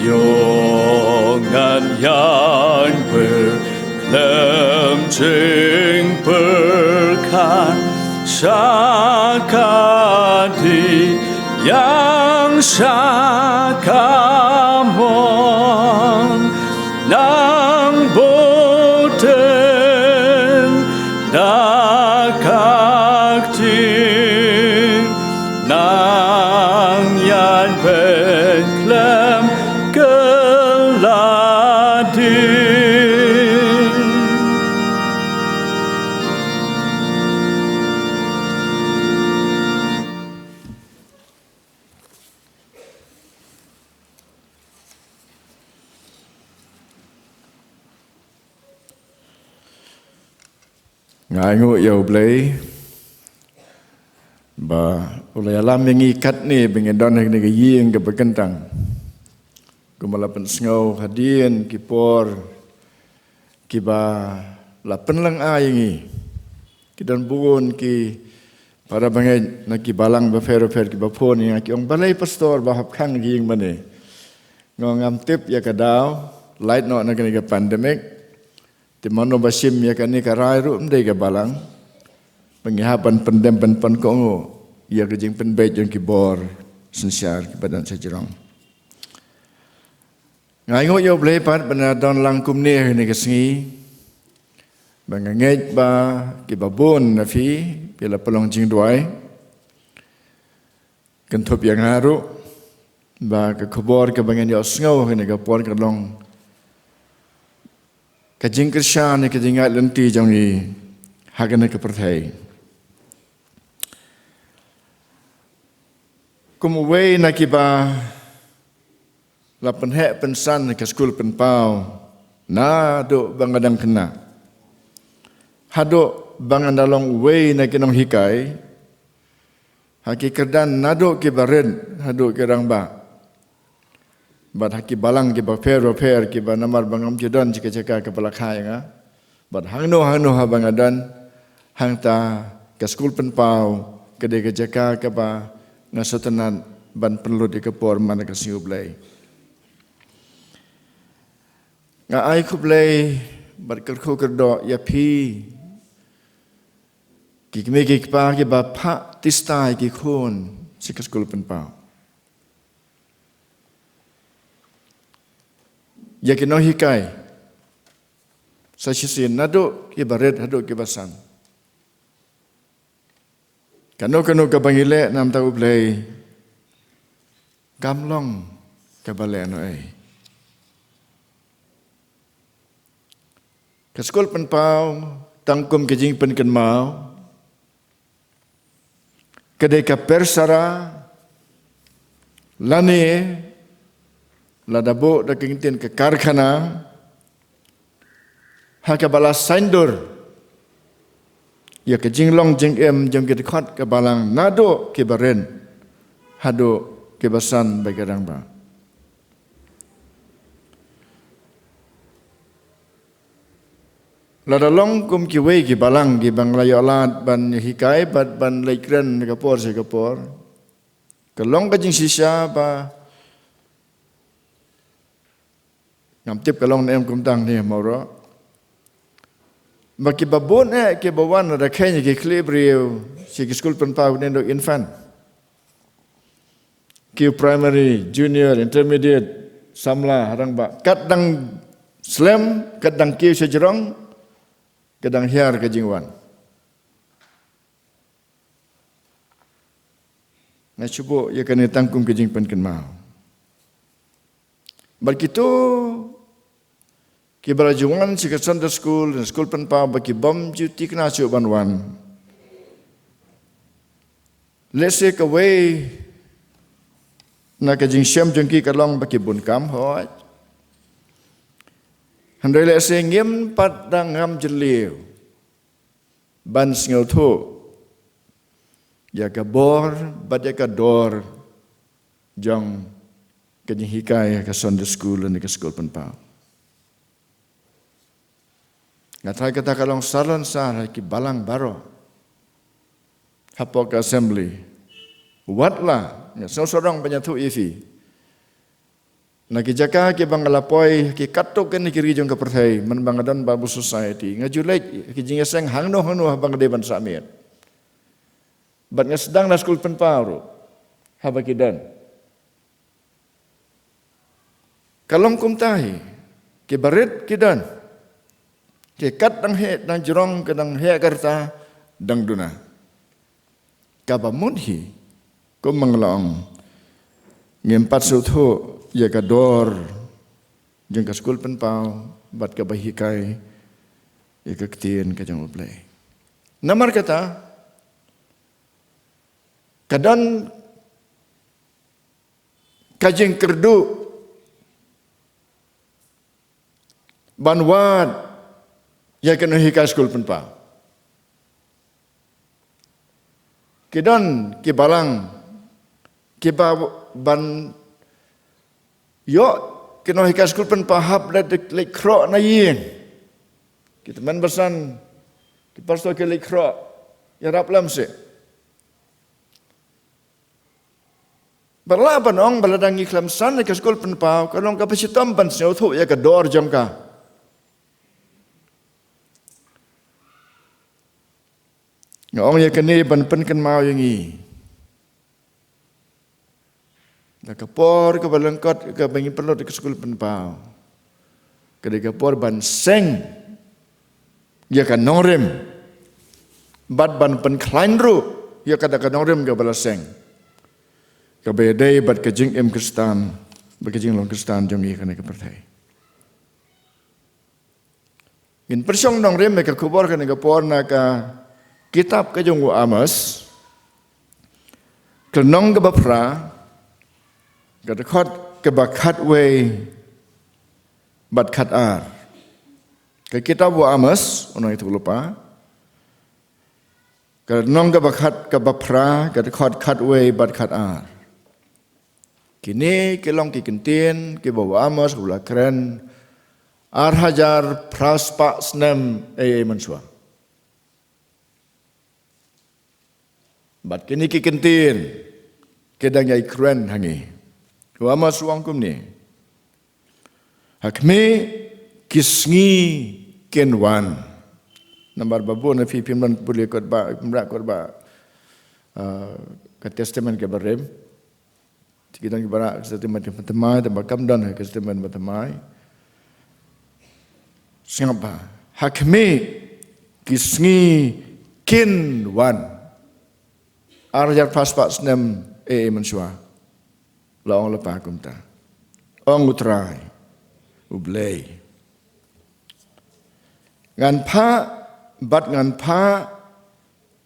Ïoh ngan ïainwer khlem jingpyrkhat sha ka diang sha ka mon. Nang bud teng da ka ktien, nang ïainwer khlem ka lade. Nga ainguh ïa U Blei ba u la ïalam ïa ngi katne ba ngi don ha kane ka ïing kaba kyntang. Kumba la pynsngew hadien ki por kiba la pynlong ai ïa ngi, ki don bun ki para bangeit na ki balang bapher bapher kiba phone ïa nga ki ong, balei pastor ba hap khang ha ka ïing mane? Nga ong ngam tip ïa ka daw, lait noh na kane ka pandemic. Te mano ba shim ïa kane ka rai ruh ym dei ka balang. Ba ngi hap ban pyndem ban pynkohnguh ïa ka jingpynbeit jong ki bor synshar kiba don sha jrong. Nga ainguh ïa U Blei pat ba nga don lang kumne ha kane ka sngi. Ba nga ngeit ba kiba bun na phi, phi la pynlong jingduwai. Kynthup ïa nga ruh, ba ka khubor kaba ngan ïohsngew ha kane ka por ka long ka jingkyrshan ïa ka jingïaid lynti jong ngi ha kane ka pyrthei. Kum uwei na kiba la pynheh pynsan ha ka skul pynpaw, naduh ba nga dang khynnah haduh ba nga da long uwei na ki nonghikai ha ki kyrdan, naduh kiba rit haduh ki rangbah. Bad ha ki balang kiba pher ba pher, kiba namar ba ngam ju don jaka jaka kaba la kha ïa nga. Bad hangno hangno haba nga don, hangta ka skul pynpaw ka dei ka jaka kaba nga sngewtynnat ban pynlut ïa ka por man ka sngi U Blei. Nga ai khublei bad kyrkhu kyrdoh ïa phi, ki kmie ki kpa kiba phah tista ïa ki khun sha ka skul pynpaw. Ïa ki nonghikai, sa shisien naduh kiba rit haduh kiba san. Kano kano kaba ngi leh na bynta U Blei, kam long kaba lehnohei. Ka skul pynpaw, tang kum ka jingpynkynmaw, ka dei ka persara, lane lada buh da ka ktien ka karkhana, ha kaba la saiñdur ïa ka jinglong jingim jong ki dkhot ka balang, naduh kiba rit haduh kiba san bad ki rangbah. Lada long kum kiwei ki balang kiba nga la ïoh lad ban hikai bad ban leit kren na ka por sha ka por, ka long ka jingshisha ba ngam tip ka long ne em kumta ne mawroh, ba kiba bun eh kiba wan da kheiñ ïa ki khlieh briew sha ki skul pynpaw, ne dei infant, ki primary, junior, intermediate, samla, ha rangbah, kat dang slem, kat dang kiew sha jrong, ka dang hiar ka jingwan. Nga shu buh ïa kane tang kum ka jingpynkynmaw. Bad kito kiba la ju wan sha ka Sunday school, skul pynpaw, ba ki bym ju thikna shuh ban wan, lehse kawei na ka jingshem jong ki ka long ba ki bun kam, hooid. Hynrei lehse ngim pat da ngam jylliew ban sngewthuh ïa ka bor bad ïa ka dor jong ka jinghikai ha ka Sunday school ne ka skul pynpaw. Nga tharai kata ka long salonsar ha ki balang baroh hapoh ka assembly. Wat la nga sngewsarong ban ïathuh ïa phi, na ki jaka kiba nga la poi, ki katto katne ki ri jong ka pyrthei, man ba nga don Bible Society, nga ju leit ki jingïaseng hangno hangno haba nga dei ban sah miet. Bad nga sdang na skul pynpaw ruh haba ki don. Ka long kumta hi, kiba rit ki don, ki kat dang heh dang jrong, ka dang heh ka rta dang duna. Kaba mut hi, kum ma nga la ong, ngim pat sngewthuh ïa ka dor jong ka skul pynpaw bad kaba hikai ïa ka ktien ka jong U Blei. Namar kata, ka don ka jingkyrduh ban wad ïa ki nonghikai skul pynpaw. Ki don ki balang kiba ban ïoh ki nonghikai skul pynpaw hap leit, leit khroh na ïing. Ki tymmen basan, ki pastor ki leit khroh, ïarap lem seh. Bad lah ban ong ba lada ngi khlem san ïa ka skul pynpaw, ka long kaba shitom ban sngewthuh ïa ka dor jong ka. Nga ong ïa kane ban pynkynmaw ïa ngi. Da ka por kaba lyngkot kaba ngi pynlut ka skul pynpaw, ka dei ka por ban seng ïa ka nongrim bad ban pynkhlaiñ ruh ïa ka da ka nongrim kaba la seng, kaba ïadei bad ka jingim Khristan bad ka jinglong Khristan jong ngi ha kane ka pyrthei. Ngin pyrshang nongrim ïa ka khubor kane ka por na ka kitab ka jong u Amos, ka lynnong kaba phra, ka dkhot kaba khatwei bad khatar. Ka kitab u Amos, u nongïathuhlypa, ka lynnong kaba khat, kaba phra, ka dkhot khatwei bad khatar. Kine ki long ki kyntien kiba u Amos u la kren ar hajar phra spah snem ei ei mynshuwa. Bad kine ki kyntien ki dang ïai kren ha ngi. U Amos u ong kumne: Ha khmih, ki sngi kin wan. Namar ba bun na phi phim don pule kot ba, phim rah kot ba, ah, ka Testament kaba rim. Te ki don kiba rah ka Testament kaba thymmai, te ba kam don ka Testament ba thymmai. Sngap bha. Ha khmih, ki sngi kin wan. Ar hajar phra spah snem ei ei mynshuwa. La ong lypa kumta. Ong U Trai U Blei. Ngan phah bad ngan phah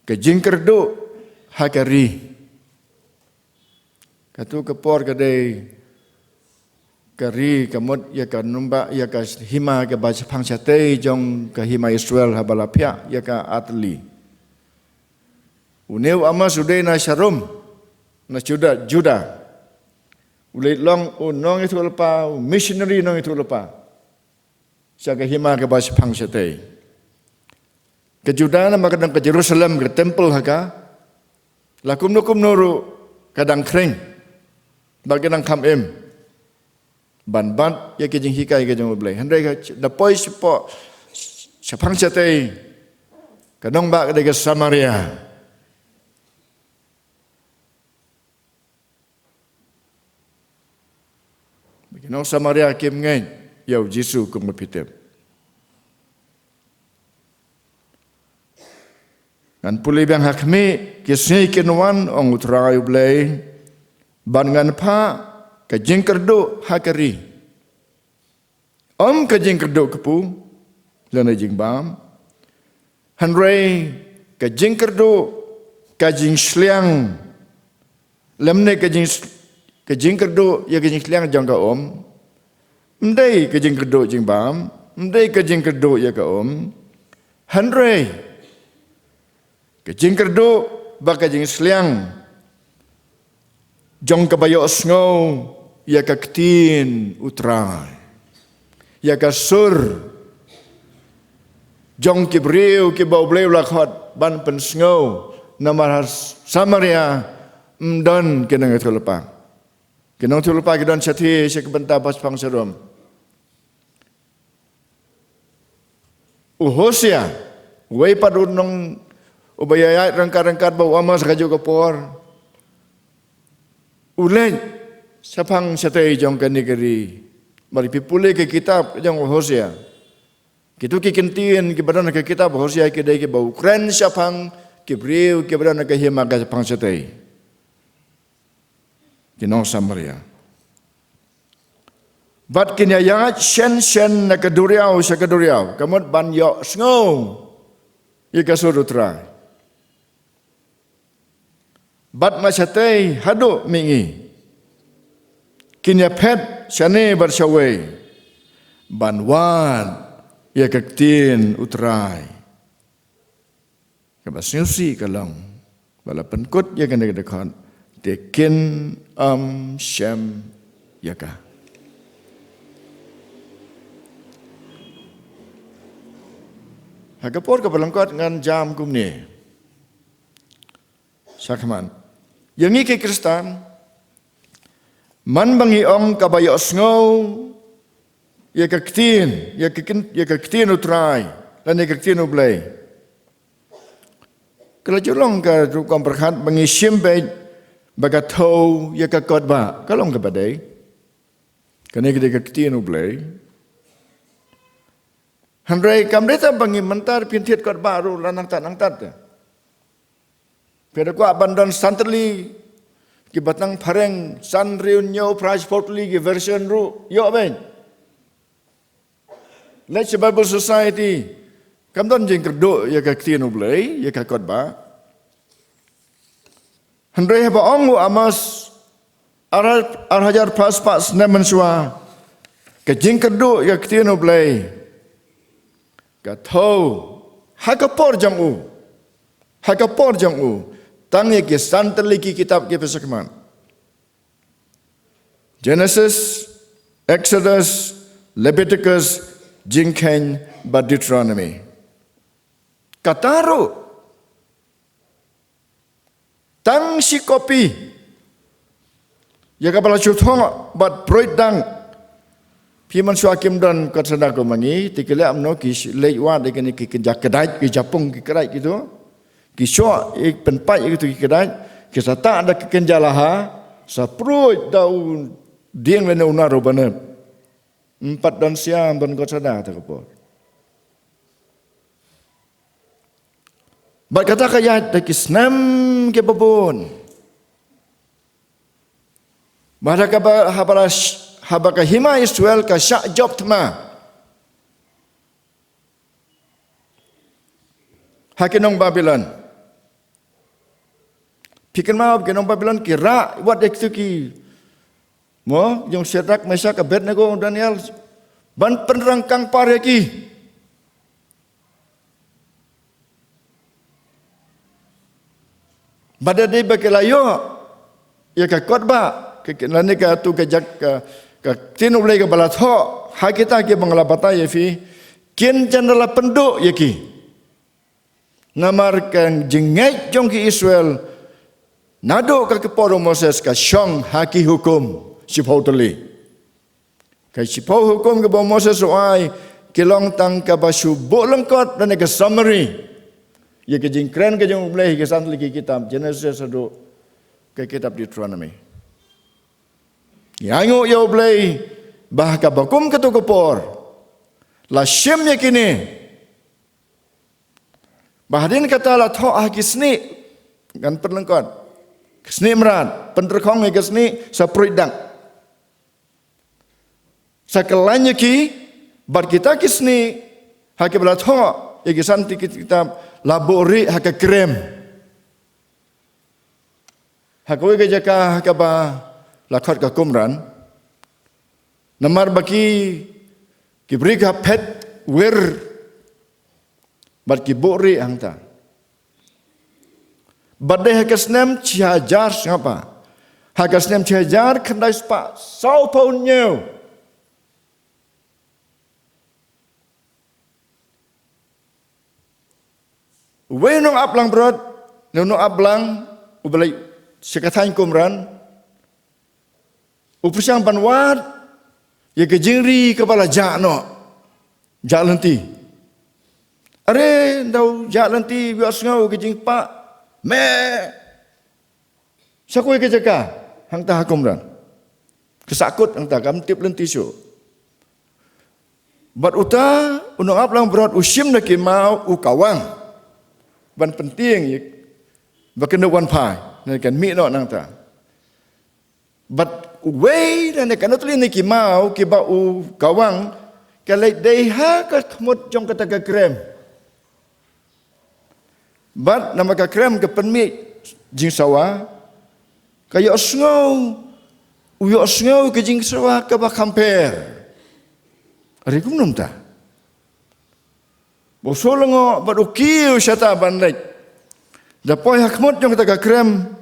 ka jingkyrduh ha ka ri. Katto ka por ka dei ka ri ka mut ïa ka nongbah, ïa ka hima kaba shaphang shatei jong ka hima Israel haba la phiah ïa ka artylli. Une u Amos u dei na sharum, na Juda, Juda. U leit long u nongïathuhlypa, u missionary nongïathuhlypa sha ka hima kaba shaphang shatei. Ka Juda namar ka don ka Jerusalem, ka temple ha ka, la kumno kumno ruh ka dang khring bad ka dang kham im ban bat ïa ki jinghikai ka jong U Blei. Hynrei ka ch-, da poi shapoh, shaphang shatei, ka nongbah ka dei ka Samaria. Ki nong Samaria kim ngeit ïa U Jisu kum ka phi tip. Ngan pule biang: Ha khmih, ki sngi kin wan, ong U Trai U Blei, bad ngan phah ka jingkyrduh ha ka ri. Ym ka jingkyrduh kpu lane jingbam, hynrei ka jingkyrduh ka jingshliang, lymne ka jing, ka jingkyrduh ïa ka jingshliang jong ka um. Ym dei ka jingkyrduh jingbam, ym dei ka jingkyrduh ïa ka um, hynrei ka jingkyrduh bad ka jingshliang jong kaba ïohsngew ïa ka ktien U Trai, ïa ka sur jong ki briew kiba U Blei u la khot ban pynsngew, namar ha Samaria ym don ki nongïathuhlypa. Ki nongïathuhlypa ki don shathie sha ka bynta ba shaphang sharum. U Hosea, uwei pat u nong, uba ïaid ryngkat ryngkat bad u Amos ha kajuh ka por, u leit shaphang shatei jong kane ka ri. Bad phi pule ka kitab jong u Hosea, kito ki kyntien kiba don ha ka kitab Hosea ki dei kiba u kren shaphang ki briew kiba don ha ka hima ka shaphang shatei, ki nong Samaria. Bad kin ïaid shen shen na ka duriaw sha ka duriaw, ka mut ban ïohsngew ïa ka sur U Trai. Bad na shatei haduh mihngi kin ïaphet shane bad shawei ban wad ïa ka ktien U Trai. Kaba sngewsih ka long ba la pynkut ïa kane ka dkhot, te kin ym shem ïa ka. Ha ka por kaba lyngkot ngan jam kumne. Shakhmat, ïa ngi ki Khristan, man ba ngi ong kaba ïohsngew ïa ka ktien, ïa ka ktien, ïa ka ktien U Trai lane ka ktien U Blei, ka la ju long ka rukom pyrkhat ba ngi shim beit ba ka thew ïa ka kot ba ka long kaba dei. Kane ka dei ka ktien U Blei. Hynrei kam dei tang ba ngi mynta phin thied kot ba ruh la nangta nangta te. Phi da kwah ban don san tylli kiba tang phareng, san hynriew hynñiew phra shiphew tylli ki version ruh ïoh beit. Leit sha Bible Society, kam don jingkyrduh ïa ka ktien U Blei, ïa ka kot ba. Hynrei haba ong u Amos, ar, ar hajar phra spah snem mynshuwa, ka jingkyrduh ïa ka ktien U Blei ka thew ha ka por jong u, ha ka por jong u, tang ïa ki san tylli ki kitab kiba shakhmat: Genesis, Exodus, Leviticus, Jingkheiñ bad Deuteronomy. Kata ruh tang shi kopi ïa kaba la shu thoh bad pruid dang. Phi mynshuwa kim don kot sha da kum ma ngi, te ki leh kumno? Ki leit wad ïa kine ki kynja kdait, ki japung ki kdait kito. Ki shoh, ki pynpait ïa kito ki kdait, ki sa tah da ki kynja laha, sa pruid da u dieng lane u nar uba nep. Ym pat don siam ban kot sha da kata ka por. Bad kata ka ïaid da ki snem kiba bun. Bad haba, haba la sh-, haba ka hima Israel ka shah jop thma ha ki nong Babilon. Phi kynmaw, ki nong Babilon ki rah wat ïa kito ki, mo, jong Shadrak, Meshak, Abednego, Daniel, ban pynrangkang par ïa ki. Bad da dei ba ki la ïoh ïa ka kot ba, ka, ka, lane katu ka jak, ka, ka ktien U Blei kaba la thoh ha kita kiba nga la batai ïa phi, kin jan da la pynduh ïa ki. Namar ka jingngeit jong ki Israel naduh ka por u Moses ka shong ha ki hukum shiphew tylli. Ka shiphew hukum kaba u Moses u ai ki long tang kaba shu buh lyngkot lane ka summary ïa ka jingkren ka jong U Blei ha ki san tylli ki kitab, Genesis haduh ka kitab Deuteronomy. Ïa, ainguh ïa U Blei ba ha kaba kum katu ka por la shim ïa kine. Ba hadien kata la thoh ha ki snieh, ngan pynlyngkot, ki snieh mrad, pynrkhong ïa ki snieh, sa pruid dang, sa khlaiñ ïa ki. Bad kita ki snieh ha kiba la thoh ïa ki san tylli ki kitab la buhrieh ha ka krem. Ha kawei ka jaka ha kaba la khot ka Qumran. Namar ba ki, ki briew ki hap phet wir bad ki buhrieh hangta. Bad dei ha ka snem shi hajar, sngap, ha ka snem shi hajar khyndai spah sawphew hynñiew. Uwei u nongap langbrot, u nongap lang, uba leit sha ka thaiñ Qumran, u pyrshang ban wad ïa ka jingri kaba la jah noh, jah lynti. Are, ynda u jah lynti, u ïohsngew ka jingpah meh. Sha kawei ka jaka hangta ha Qumran. Ka sahkut hangta, kam tip lynti shuh. Bad uta u nongap langbrot u shim da ki maw, u kawang ban pyntieng ïa ba kan da wan phai, ne kan mih noh nangta. Bad uwei na kane ka tylli na ki maw kiba u kawang ka leit dei ha ka khmut jong kata ka krem. Bad namar ka krem ka pynmih jingsawa, ka ïohsngew, u ïohsngew ka jingsawa kaba kham pher. Are kumno mynta? Ba u shu lyngngoh bad u kiew shata ban leit. Da poi ha khmut jong kata ka krem,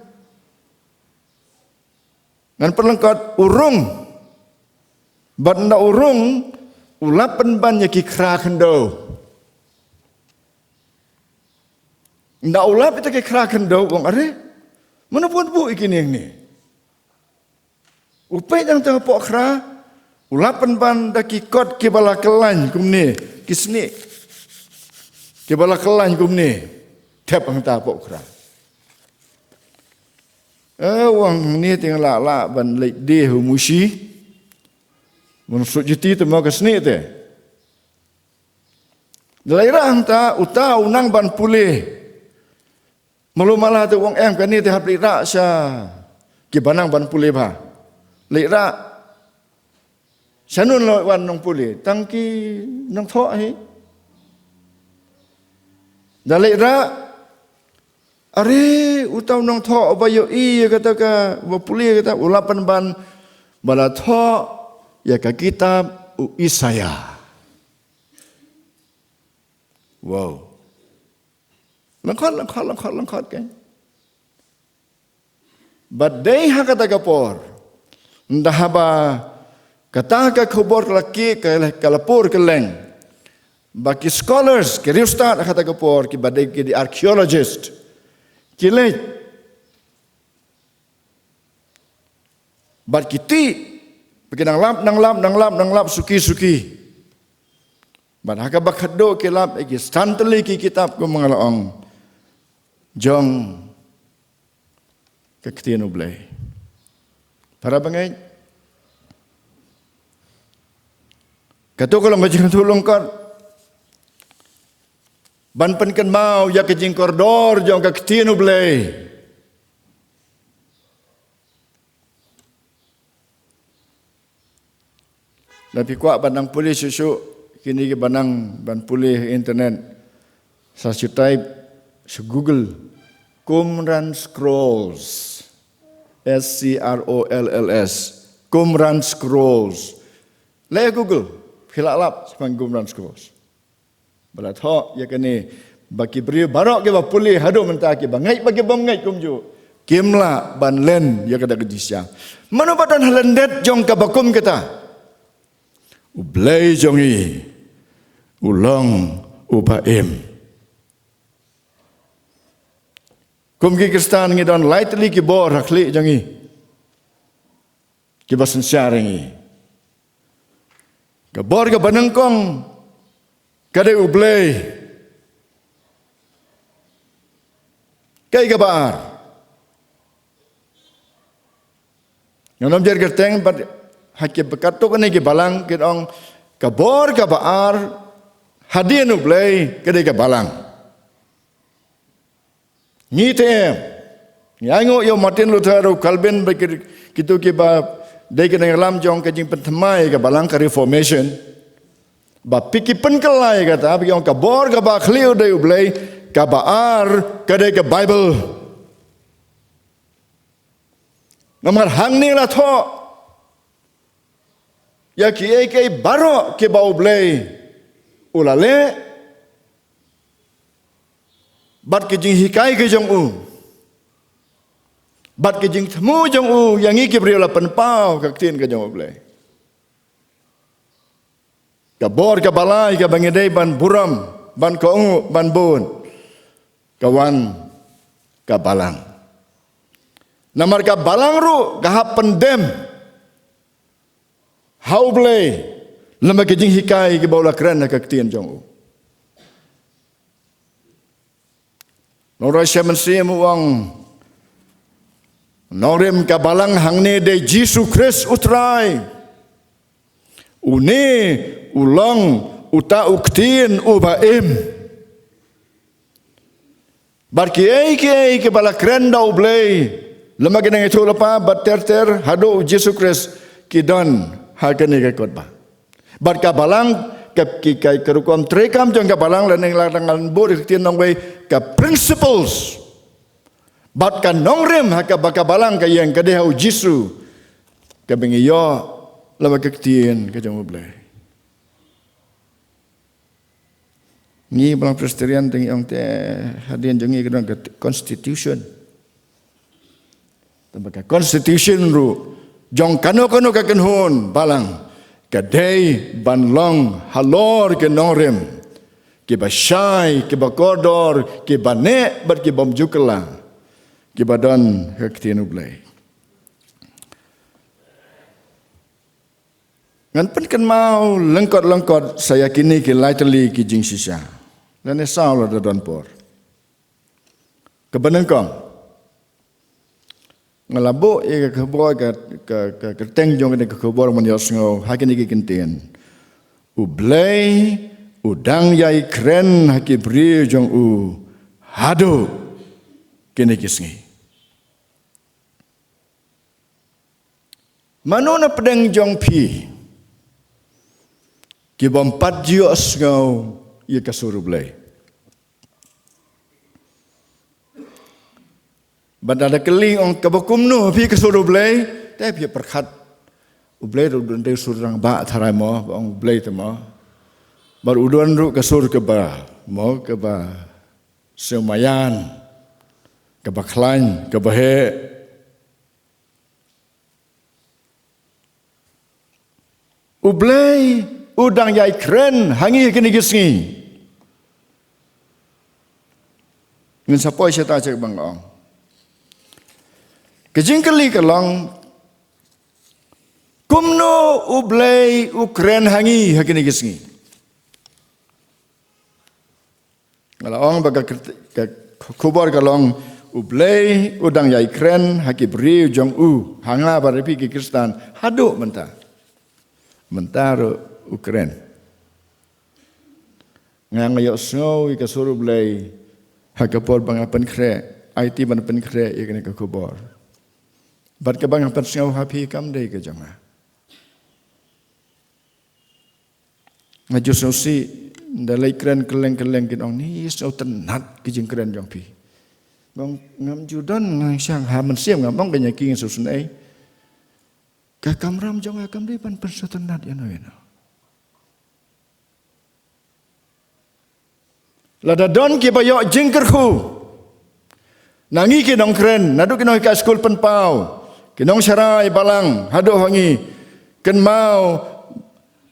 ngan pynlyngkot, u rung. Bad ynda u rung, u lap pynban ïa ki khra khyndew. Ynda u lap ïa kita ki khra khyndew, u ong, are, mano ba wan buh ïa kine hangne? U peit hangta hapoh khra, u lap pynban da ki kot kiba la kyllaiñ kumne, ki snieh kiba la kyllaiñ kumne, thep hangta hapoh khra. Eh, u ong hangne te nga lah lah ban leit die ha u Mushi. Ban suk jiti te mo ka snieh te. Da leit rah hangta, uta u nang ban pule. Malu mala te u ong em kane te hap leit rah sha kiba nang ban pule bha. Leit rah. Sha nun la wan nongpule. Tang ki nongthoh hi. Da leit rah. Are, uta u nongthoh uba ïohi ïa kata ka, uba pule ïa kata, u la pynban ba la thoh ïa ka kitab u Isaïah. Wow. Lyngkhot, lyngkhot, lyngkhot, lyngkhot kein. Bad dei ha kata ka por, ynda haba kata ka khubor ka la ki, ka la, ka la pur kylleng, ba ki scholars, ki riewstad ha kata ka por, kiba dei ki dei archaeologist, ki leit bad ki tih, ba ki nang lap, nang lap, nang lap, nang lap suki suki. Bad ha kaba khatduh ki lap ïa ki san tylli ki kitab, kum nga la ong, jong ka ktien U Blei. Para bangeit, kato ka long ka jingkyntu lyngkot ban pynkynmaw ïa ka jingkordor jong ka ktien U Blei. Lada phi kwah ban nang pule shuh shuh, kine kiba nang ban pule ha internet, sa shu type sha Google, Qumran Scrolls, S C R O L L S, Qumran Scrolls. Leit Google, phi lah lap shaphang Qumran Scrolls. Ba la thoh ïa kane, ba ki briew baroh kiba pule haduh mynta, kiba ngeit bad kibym ngeit kumjuh, kim lah ban len ïa kata ka jingshisha. Mano ba don ha lyndet jong kaba kum kata? U Blei jong ngi u long uba im. Kum ki Khristan ngi don lai tylli ki bor ha khlieh jong ngi, kiba synshar ïa ngi. Ka bor kaba nyngkong ka dei U Blei. Kaei kaba ar? Ngan ym jer kyrteng, bad ha kiba katto katne ki balang kin ong, ka bor kaba ar hadien U Blei ka dei ka balang. Ngi te em. Ngi ainguh ïa u Martin Luther, u Calvin, bad ki, kito kiba dei ki nongïalam jong ka jingpynthymmai ka balang, ka Reformation. Ba phi ki pynkylla ïa kata, phi ki ong ka bor kaba khlieh dei U Blei, kaba ar ka dei ka Baibl. Namar hangne la thoh ïa kiei kiei baroh kiba U Blei u la leh, bad ki jinghikai ki jong u, bad ki jingthmu jong u ïa ngi ki briew, la pynpaw ha ka ktien ka jong U Blei. Ka bor kaba lai kaba ngi dei ban burom, ban kohnguh, ban bud, ka wan ka balang. Namar ka balang ruh ka hap pyndem ha U Blei lem bad ki jinghikai kiba u la kren ha ka ktien jong u. Nongrwai Shem Mynsiem u ong, nongrim ka balang hangne dei Jisu Khrist U Trai. Une u long uta u ktien uba im. Bad kiei kiei kiba la kren da U Blei lem bad ki nongïathuhlypa bad ter ter haduh u Jisu Khrist, ki don ha kane ka kot ba. Bad ka balang, ka, ki, ka, ka rukom treikam jong ka balang, lane la ngan bud ha ka ktien nongwei, ka principles bad ka nongrim ha kaba ka balang ka ïeng, ka dei ha u Jisu, kaba ngi ïoh lem bad ka ktien ka jong U Blei. Ngi balang Presbyterian te ngi ong te, hadien jong ngi ka don ka constitution. Te ba ka constitution ruh jong kano kano ka kynhun balang ka dei ban long halor ki nongrim kiba shai, kiba kordor, kiba neh bad kibym ju kylla, kiba don ha ka ktien U Blei. Ngan pynkynmaw lyngkot lyngkot sa ïa kine ki lai tylli ki jingshisha. Lane saw lada don por. Kaba nyngkong, Nga la buh ïa ka khubor, ka, ka, ka kyrteng jong kane ka khubor ban ïohsngew ha kine ki kyntien: U Blei u dang ïai kren ha ki briew jong u haduh kine ki sngi. Mano na pdeng jong phi ki bym pat ju ïohsngew ïa ka sur U Blei? Bad lada kylli, ong, kaba kumno phi ka sur U Blei, te phi pyrkhat, U Blei ruh u don dei sur rangbah tharai mo, ba ong U Blei te mo. Bad u don ruh ka sur kaba mo, kaba sngewmaian, kaba khlaiñ, kaba heh. U Blei u dang ïai kren ha ngi ha kine ki sngi. Ngin sa poi shata sha kaba nga ong. Ka jingkylli ka long, kumno U Blei u kren ha ngi ha kine ki sngi? Nga la ong ba ka, ka khubor ka long, U Blei u dang ïai kren ha ki briew jong u, ha nga bad ha phi ki Khristan, haduh mynta. Mynta ruh u kren. Nga, nga ïohsngew ïa ka sur U Blei ha ka por ba nga pynkhreh, aiti ban pynkhreh ïa kane ka khubor. Bad kaba nga pynsngew ha phi kam dei ka jong nga. Nga ju sngewsih, da leit kren kylleng kylleng kin ong, ni sngewtynnat ki jingkren jong phi. Ngam ju don, nga shang ha mynsiem ngam ong ka ïa ki, nga sngewsynei. Ka kamram jong nga kam dei ban pynsngewtynnat ïano ïano. Lada don kiba ïoh jingkyrkhu na ngi ki nongkren, naduh ki nonghikai skul pynpaw, ki nongsharai balang, haduh ha ngi, kynmaw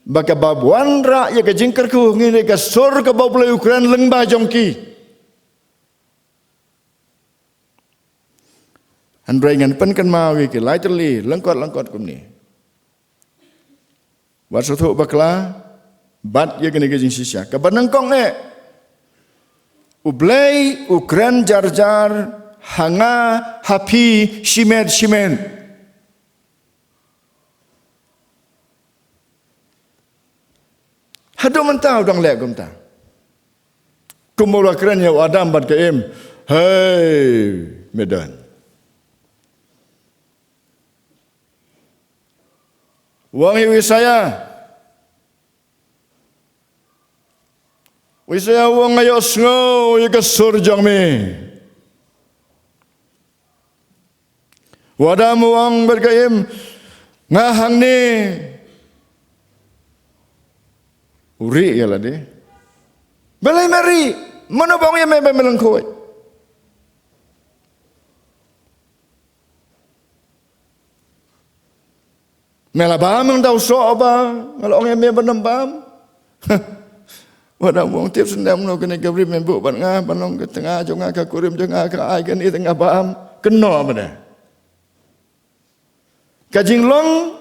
ba kaba wanrah ïa ka jingkyrkhu ngi ne ka sur kaba U Blei u kren lyngba jong ki. Hynrei ngan pynkynmaw ïa ki lai tylli, lyngkot lyngkot kumne. Wat sngewthuh bakla bad ïa kane ka jingshisha. Kaba nyngkong eh, U Blei u kren jar jar ha nga ha phi shimet shimet. Haduh mynta u dang leh kumta. Kumba u la kren ïa u Adam bad ka Im. Hei, me don. U ong ïa u Isaïah. U Isaïah u ong, nga ïohsngew ïa ka sur jong me. U Adam u ong bad ka Im, nga hangne. U rieh ïa lade. Balei me rieh? Mano ba ong ïa me ba me lyngkhuid? Me la bam nangta u soh ba nga la ong ïa me ban ym bam? Wat da mong tip sendam no kane ka rim me buh bad nga ban long ka tnga jong nga, ka kurim jong nga, ka ai kane te nga bam. Kynnoh ba ne. Ka jinglong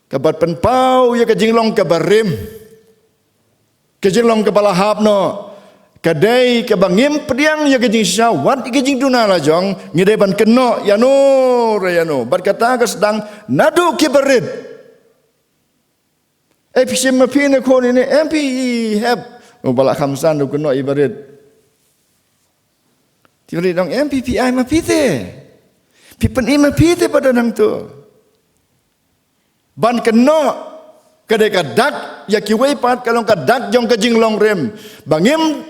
kaba pynpaw ïa ka jinglong kaba rim. Ka jinglong kaba la hap noh ka dei kaba ngim pdiang ïa ka jingshisha wat ïa ka jingduna la jong, ngi dei ban kynnoh ïano re ïano. Bad kata ka sdang naduh kiba rit. Eh, phi shim ma phi ne khun ine, em phi hep. U ba la kham san u kynnoh iba rit. Te iba rit u ong, em phi, phi ai ma phi te. Phi pyni ma phi te ba don hangto. Ban kynnoh ka dei ka dak, ïa kiwei pat ka long ka dak jong ka jinglong rim. Ba ngim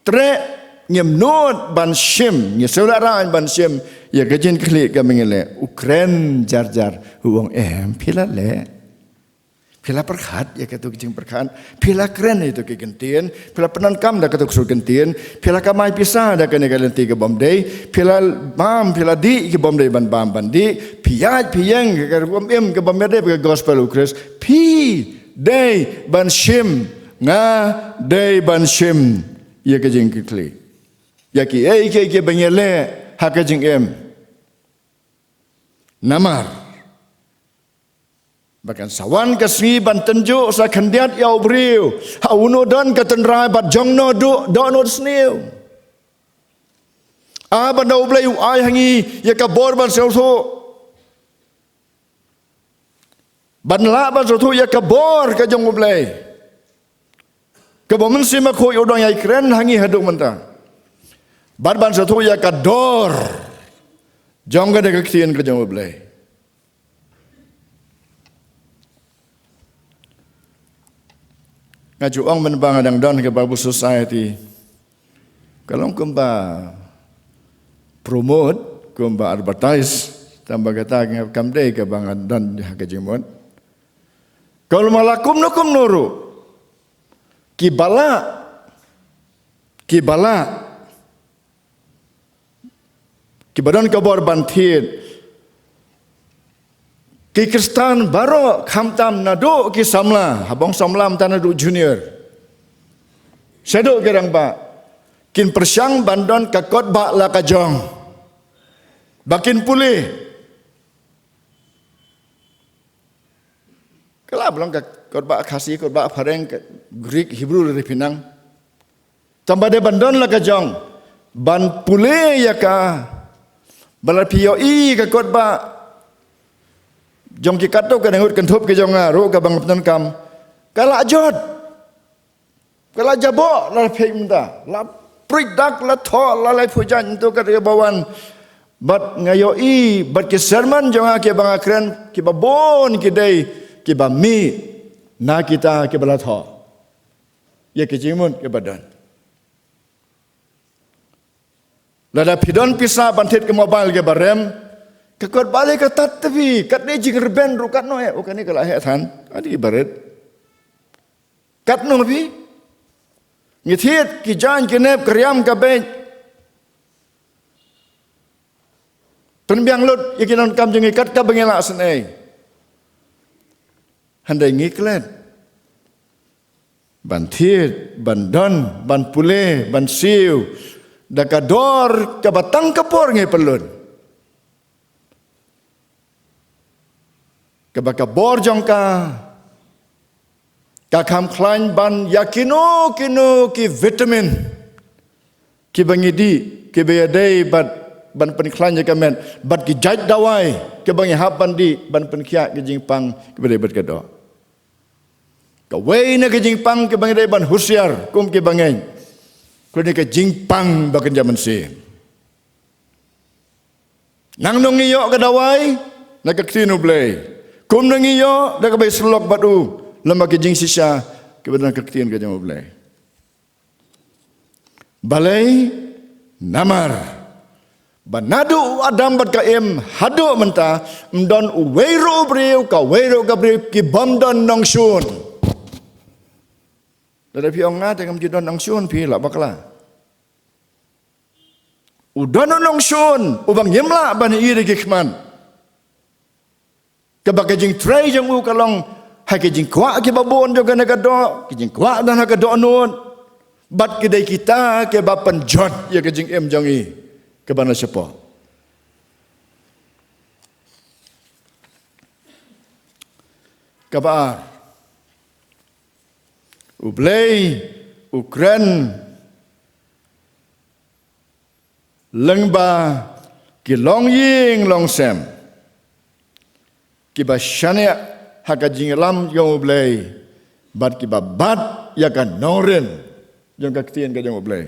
treh, ngim nud ban shim, ngi sngewlehrain ban shim ïa ka jingkitkhlieh kaba ngi leh. U kren jar jar, u ong, em phi la leh. Phi la pyrkhat ïa kato ka jingpyrkhat, phi la kren ïa kato ka kyntien, phi la pyndonkam da kato ka sur kyntien, phi la kamai pisa da kane ka lynti ka bym dei, phi la bam, phi la dih ki bym dei ban bam ban dih, phi ïaid phi ïeng ka rukom im ka bym dei ka gospel u Khrist, phi dei ban shim, nga dei ban shim ïa ka jingkitkhlieh. Ïa kiei kiei kiba ngi leh ha ka jingim. Namar ba kan sa wan ka sngi ban tynjuh sa khyndiat ïa u briew. Ha uno don ka tynrai bad jong no duh, dohnud sniew. A ban da U Blei u ai ha ngi ïa ka bor ban sngewthuh, ban lah ban sngewthuh ïa ka bor ka jong U Blei, kaba u Mynsiem Bakhuid u dang ïai kren ha ngi haduh mynta, bad ban sngewthuh ïa ka dor jong kane ka ktien ka jong U Blei. Nga ju ong mynba nga dang don ha ka Bible Society, ka long kumba promote, kumba advertise, tangba kata kam dei kaba nga don ha ka jingmut. Ka long ma la kumno kumno ruh, kiba lah, kiba lah, kiba don ka bor ban thied, ki Khristan baroh, khamtam naduh ki samla, haba ong samla mynta naduh junior shaduh ki rangbah, kin pyrshang ban don ka kot bah la ka jong, ba kin pule. Ka lah ban long ka kot bah Khasi, kot bah Phareng, ka Greek, Hebrew, lada phi nang. Tangba dei ban don la ka jong, ban pule ïa ka, ba lada phi ïohi ka kot bah jong ki katto katne ngut kynthup ki jong nga ruh kaba nga pyndonkam, ka la jot, ka la jaboh, la phi mynta, la prik dak, la thoh, la laiphew jaiñ, ntu kat kaba wan. Bad nga ïohi, bad ki sermon jong nga kiba nga kren, kiba bun ki dei kiba mih na kita kiba la thoh ïa ki jingmut kiba don. Lada phi don pisa ban thied ka mobile kaba rem, ka kot bah lei ka tad tbit, katne jingrben ruh katno eh, oh kane ka la heh than, kane ka barit. Katno phi? Ngi thied ki jaiñ ki nep, ka riam ka beit. Pynbiang lut ïa ki donkam jong ngi kat kaba ngi lah sngewsih. Hynrei ngi klet ban thied, ban don, ban pule, ban siew da ka dor kaba tang ka por ngi pynlut. Kaba ka bor jong ka, ka kham khlaiñ ban ïa kino kino ki vitamin kiba ngi dih, kiba ïadei bad ban pynkhlaiñ ïa ka met, bad ki jait dawai kiba ngi hap ban dih ban pynkhiah ki jingpang kiba dei bad ka doh. Kawei na ki jingpang kiba ngi dei ban husiar kum kiba ngeit, kane ka jingpang ba kynja mynsiem. Nangno ngi ïoh ka dawai? Na ka ktien U Blei. Kumno ngi ïoh? Da kaba ïasyllok bad u lem bad ki jingshisha kiba don ha ka ktien ka jong U Blei. Balei? Namar ba naduh u Adam bad ka Im haduh mynta, ym don uwei ruh u briew, kawei ruh ka briew ki bym don nongshun. Lada phi ong nga te ngam ju don nongshun, phi la bakla. U don u nongshun uba ngim lah ban ïohi da ki khmat. Kaba ka jingtrei jong u ka long ha ki jingkwah kiba bun jong kane ka doh, ki jingkwah don ha ka dohnud. Bad ki dei kita kiba pynjot ïa ka jingim jong ngi kaba na shapoh. Kaba ar, U Blei u kren lyngba ki longïing longsem kiba shaniah ha ka jingïalam jong U Blei bad kiba bat ïa ka nongrim jong ka ktien ka jong U Blei.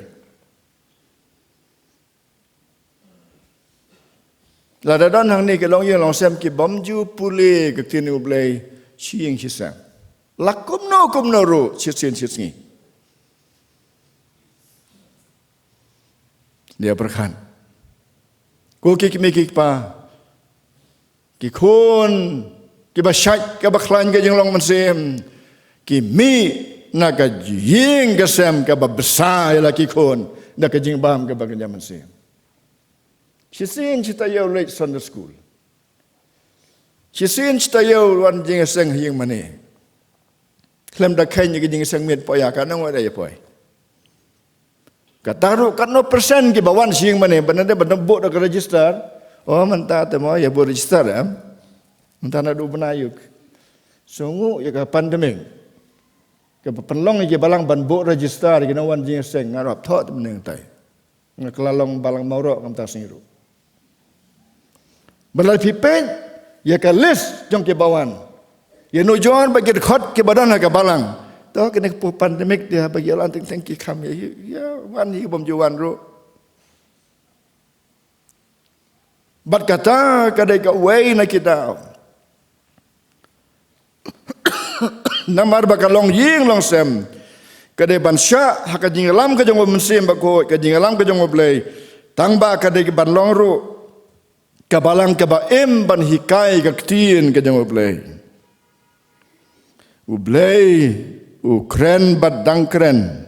Lada don hangne ki longïing longsem ki bym ju pule ka ktien U Blei shi ïing shi sem, la kumno kumno ruh, shisien shisngi. Ïa pyrkhat, ko ki kmie ki kpa, ki khun kiba shait kaba khlaiñ ka jinglong mynsiem, ki mih na ka ïing ka sem kaba bsa ïa la ki khun da ka jingbam kaba kynja mynsiem. Shisien shi taïew leit Sunday school. Shisien shi taïew wan jingïaseng ha ïing mane. Khlem da kheiñ ïa ka jingïaseng miet poi ïa ka nang wada ïa poi. Kata ruh katno persen kiba wan sha ïing mane, ba na dei ba na buh da ka register. Oh, mynta te mo ïa buh register em. Mynta naduh bnai ïuk. Sngew ïa ka pandemic, kaba pynlong ïa ki balang ban buh register ïa ki nongwan jingïaseng, nga ruh thoh te mynne tai. Nga kylla long balang Mawroh, ngam tang sngi ruh. Ba lada phi peit ïa ka list jong ki ba wan, ïa nujor bad ki dkhot ki ba don ha ka balang. To kane ka por pandemic te ba ki ïalam teng teng ki kham ïa, ïa wan, ïa bym ju wan ruh. Bad kata ka dei kawei na ki daw. Namar ba ka longïing longsem ka dei ban shah ha ka jingïalam ka jong U Mynsiem Bakhuid, ka jingïalam ka jong U Blei. Tang ba ka dei ban long ruh ka balang kaba im ban hikai ka ktien ka jong U Blei. U Blei u kren bad dang kren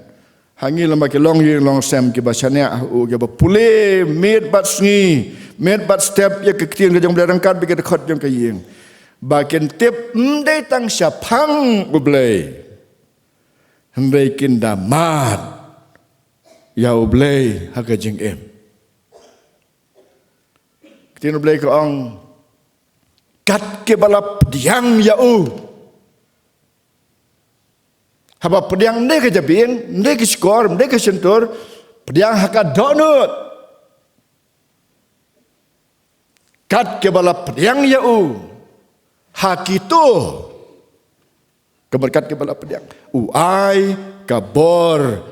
ha ngi lem bad ki longïing longsem kiba shaniah ha u, kiba pule miet bad sngi, miet bad step ïa ka ktien ka jong U Blei, ryngkat bad ki dkhot jong ka ïing. Ba kin tip ym dei tang shaphang U Blei, hynrei kin da mad ïa U Blei ha ka jingim. Ktien U Blei ka ong, kat kiba la pdiang ïa u. Haba pdiang, ym dei ka jabieng, ym dei ka shkor, ym dei ka shyntur, pdiang ha ka dohnud. Kat kiba la pdiang ïa u ha kito, ka mut kat kiba la pdiang, u ai ka bor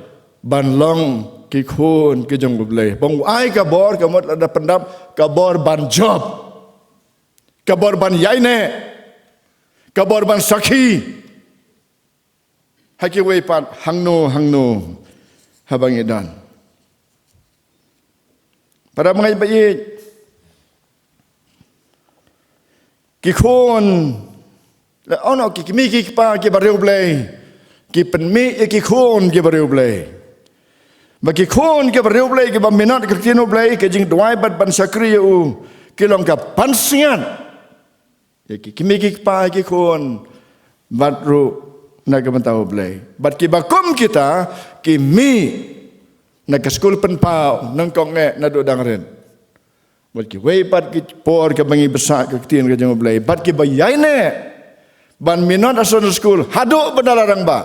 ban long ki khun ki jong U Blei. Ba u ai ka bor, ka mut lada pyndap, ka bor ban jop, ka bor ban ïaineh, ka bor ban sakhi ha kiwei pat hangno hangno haba ngi don. Para bangeit ba ïeit, ki khun, la, oh no, ki kmie ki kpa kiba riewblei ki pynmih ïa ki khun kiba riewblei. Ba ki khun kiba riewblei kiba minot ka ktien U Blei, ka jingduwai bad ban shakri ïa u, ki long ka pansngiat ïa ki kmie ki kpa, ïa ki khun, bad ruh na ka bynta U Blei. Bad kiba kum kita ki mih na ka skul pynpaw nyngkong eh naduh dang rit. Bad kiwei pat ki por kaba ngi bsa ka ktien ka jong U Blei, bad kiba ïaineh ban minot ha Sunday school haduh ba da la rangbah.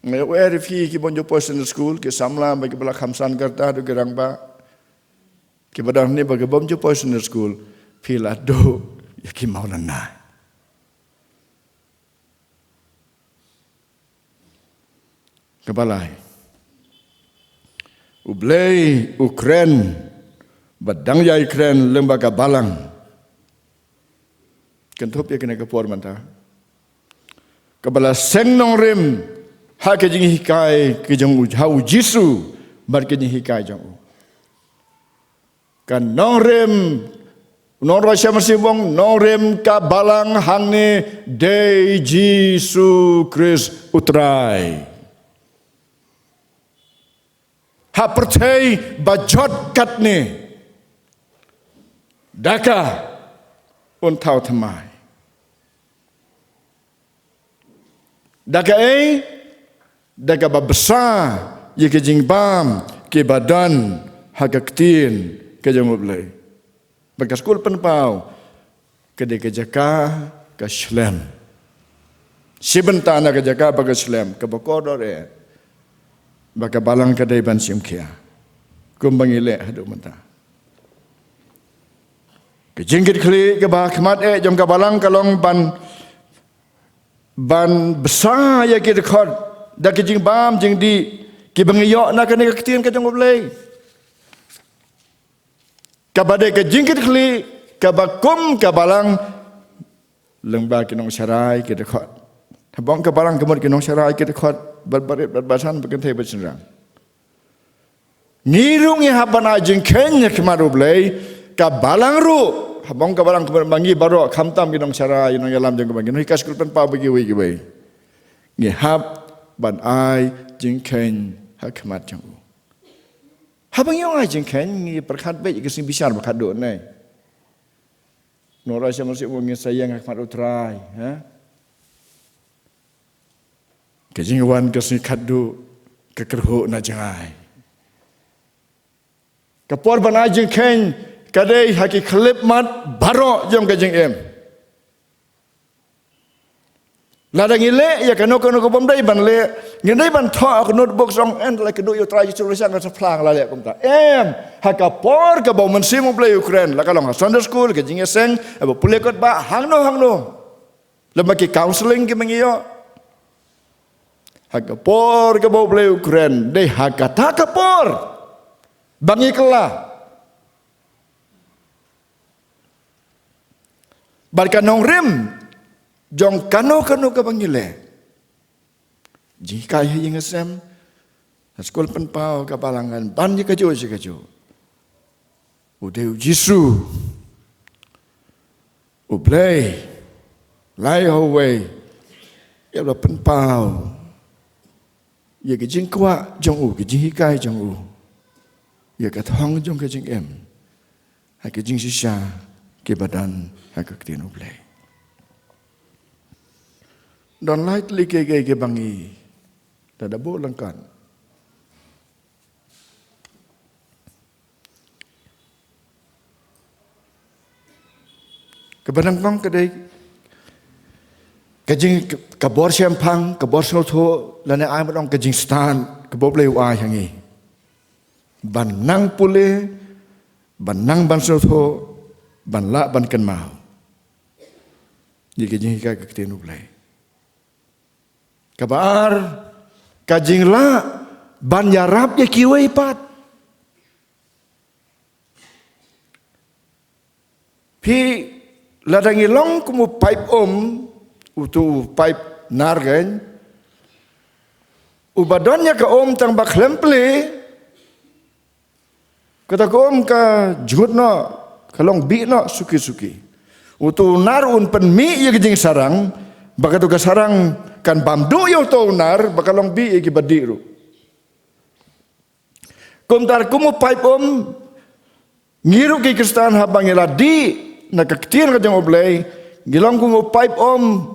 Nga ïohi ruh phi ki bym ju poi Sunday school, ki samla ba kiba la kham san ka rta haduh ki rangbah. Kiba dang hangne ba ki bym ju poi Sunday school, phi la duh ïa ki mawlynnai. Kaba lai, U Blei u kren, ba dang ïai kren lyngba ka balang. Kynthup ïa kane ka por mynta, kaba la seng nongrim ha ka jinghikai ka jong u, ha U Jisu bad ka jinghikai jong u. Ka nongrim, u nongrwai Shem Sibong, nongrim ka balang hangne dei Jisu Khrist U Trai. Ha pyrthei ba jot katne, da ka un thaw thymmai. Da kaei? Da kaba bsa ïa ka jingbam kiba don ha ka ktien ka jong U Blei. Bad ka skul pynpaw ka dei ka jaka ka shlem. Shi bynta na ka jaka ba ka shlem, kaba kordor eh, ba ka balang ka dei ban shim khia, kumba ngi leh haduh mynta. Ka jingkitkhlieh kaba khmat eh jong ka balang ka long ban, ban bsa ïa ki dkhot da ka jingbam jingdih kiba ngi ïoh na kane ka ktien ka jong U Blei. Kaba dei ka jingkitkhlieh kaba kum ka balang lyngba ki nongsharai ki dkhot. Haba ong ka balang ka mut ki nongsharai ki dkhot, bad barit bad basan, ba kynthei bad shynrang. Ngi ruh ngi hap ban ai jingkheiñ ha khmat U Blei, ka balang ruh. Haba ong ka balang ka mut ba ngi baroh, khamtam ki nongsharai, ki nongïalam jong ka balang, ki nonghikai skul pynpaw bad kiwei kiwei, ngi hap ban ai jingkheiñ ha khmat jong u. Haba ngi ong ai jingkheiñ, ngi pyrkhat beit ïa ka sngi bishar ba khatduh ne. Nora sha masih ngi sa ïeng ha khmat U Trai, ha? Ka jingwan ka sngi khatduh ka kyrhuh na jngai. Ka por ban ai jingkheiñ ka dei ha ki khyllipmat baroh jong ka jingim. Lada ngi leh ïa kano kano ka bym dei ban leh, ngi dei ban thoh ha ka notebook jong ngi, la ka duh ïa u Trai Jisu Khrist, nga sa phlang la leh kumta. Em, ha ka por kaba u Mynsiem U Blei u kren, la ka long ha Sunday school, ka jingïaseng, haba pule kot ba hangno hangno, lem bad ki counselling kiba ngi ïoh. Ha ka por kaba U Blei u kren, dei ha kata ka por ba ngi kylla. Bad ka nongrim jong kano kano kaba ngi leh, jinghikai ha ïing ha sem, ha skul pynpaw, ka balang, ngan ban ïa kajuh sha kajuh. U dei U Jisu, U Blei, lai ha uwei, ïa la pynpaw ïa ka jingkwah jong u, ka jinghikai jong u, ïa ka thong jong ka jingim ha ka jingshisha kiba don ha ka Ktien U Blei. Don lai tylli kiei kiei kiba ngi da da buh lyngkot. Kaba nyngkong ka dei ka jing, ka bor shemphang, ka bor sngewthuh, lane ai ma dang ka jingstad kaba U Blei u ai ha ngi ban nang pule, ban nang ban sngewthuh, ban lah ban kynmaw ïa ka jinghikai ka Ktien U Blei. Kaba ar, ka jinglah ban ïarap ïa kiwei pat. Phi, lada ngi long kum u paip um, utu u paip nar kein, uba don ïa ka um tang ba khlem plie, kata ka um ka jngut noh, ka long bih noh suki suki. Utu u nar un pynmih ïa ka jingsarang, ba katu ka sarang kan bam duh ïa utu u nar, ba ka long bih ïa kiba dih ruh. Kumta kum u paip um, ngi ruh ki Khristan haba ngi la dih na ka Ktien ka jong U Blei, ngi long kum u paip um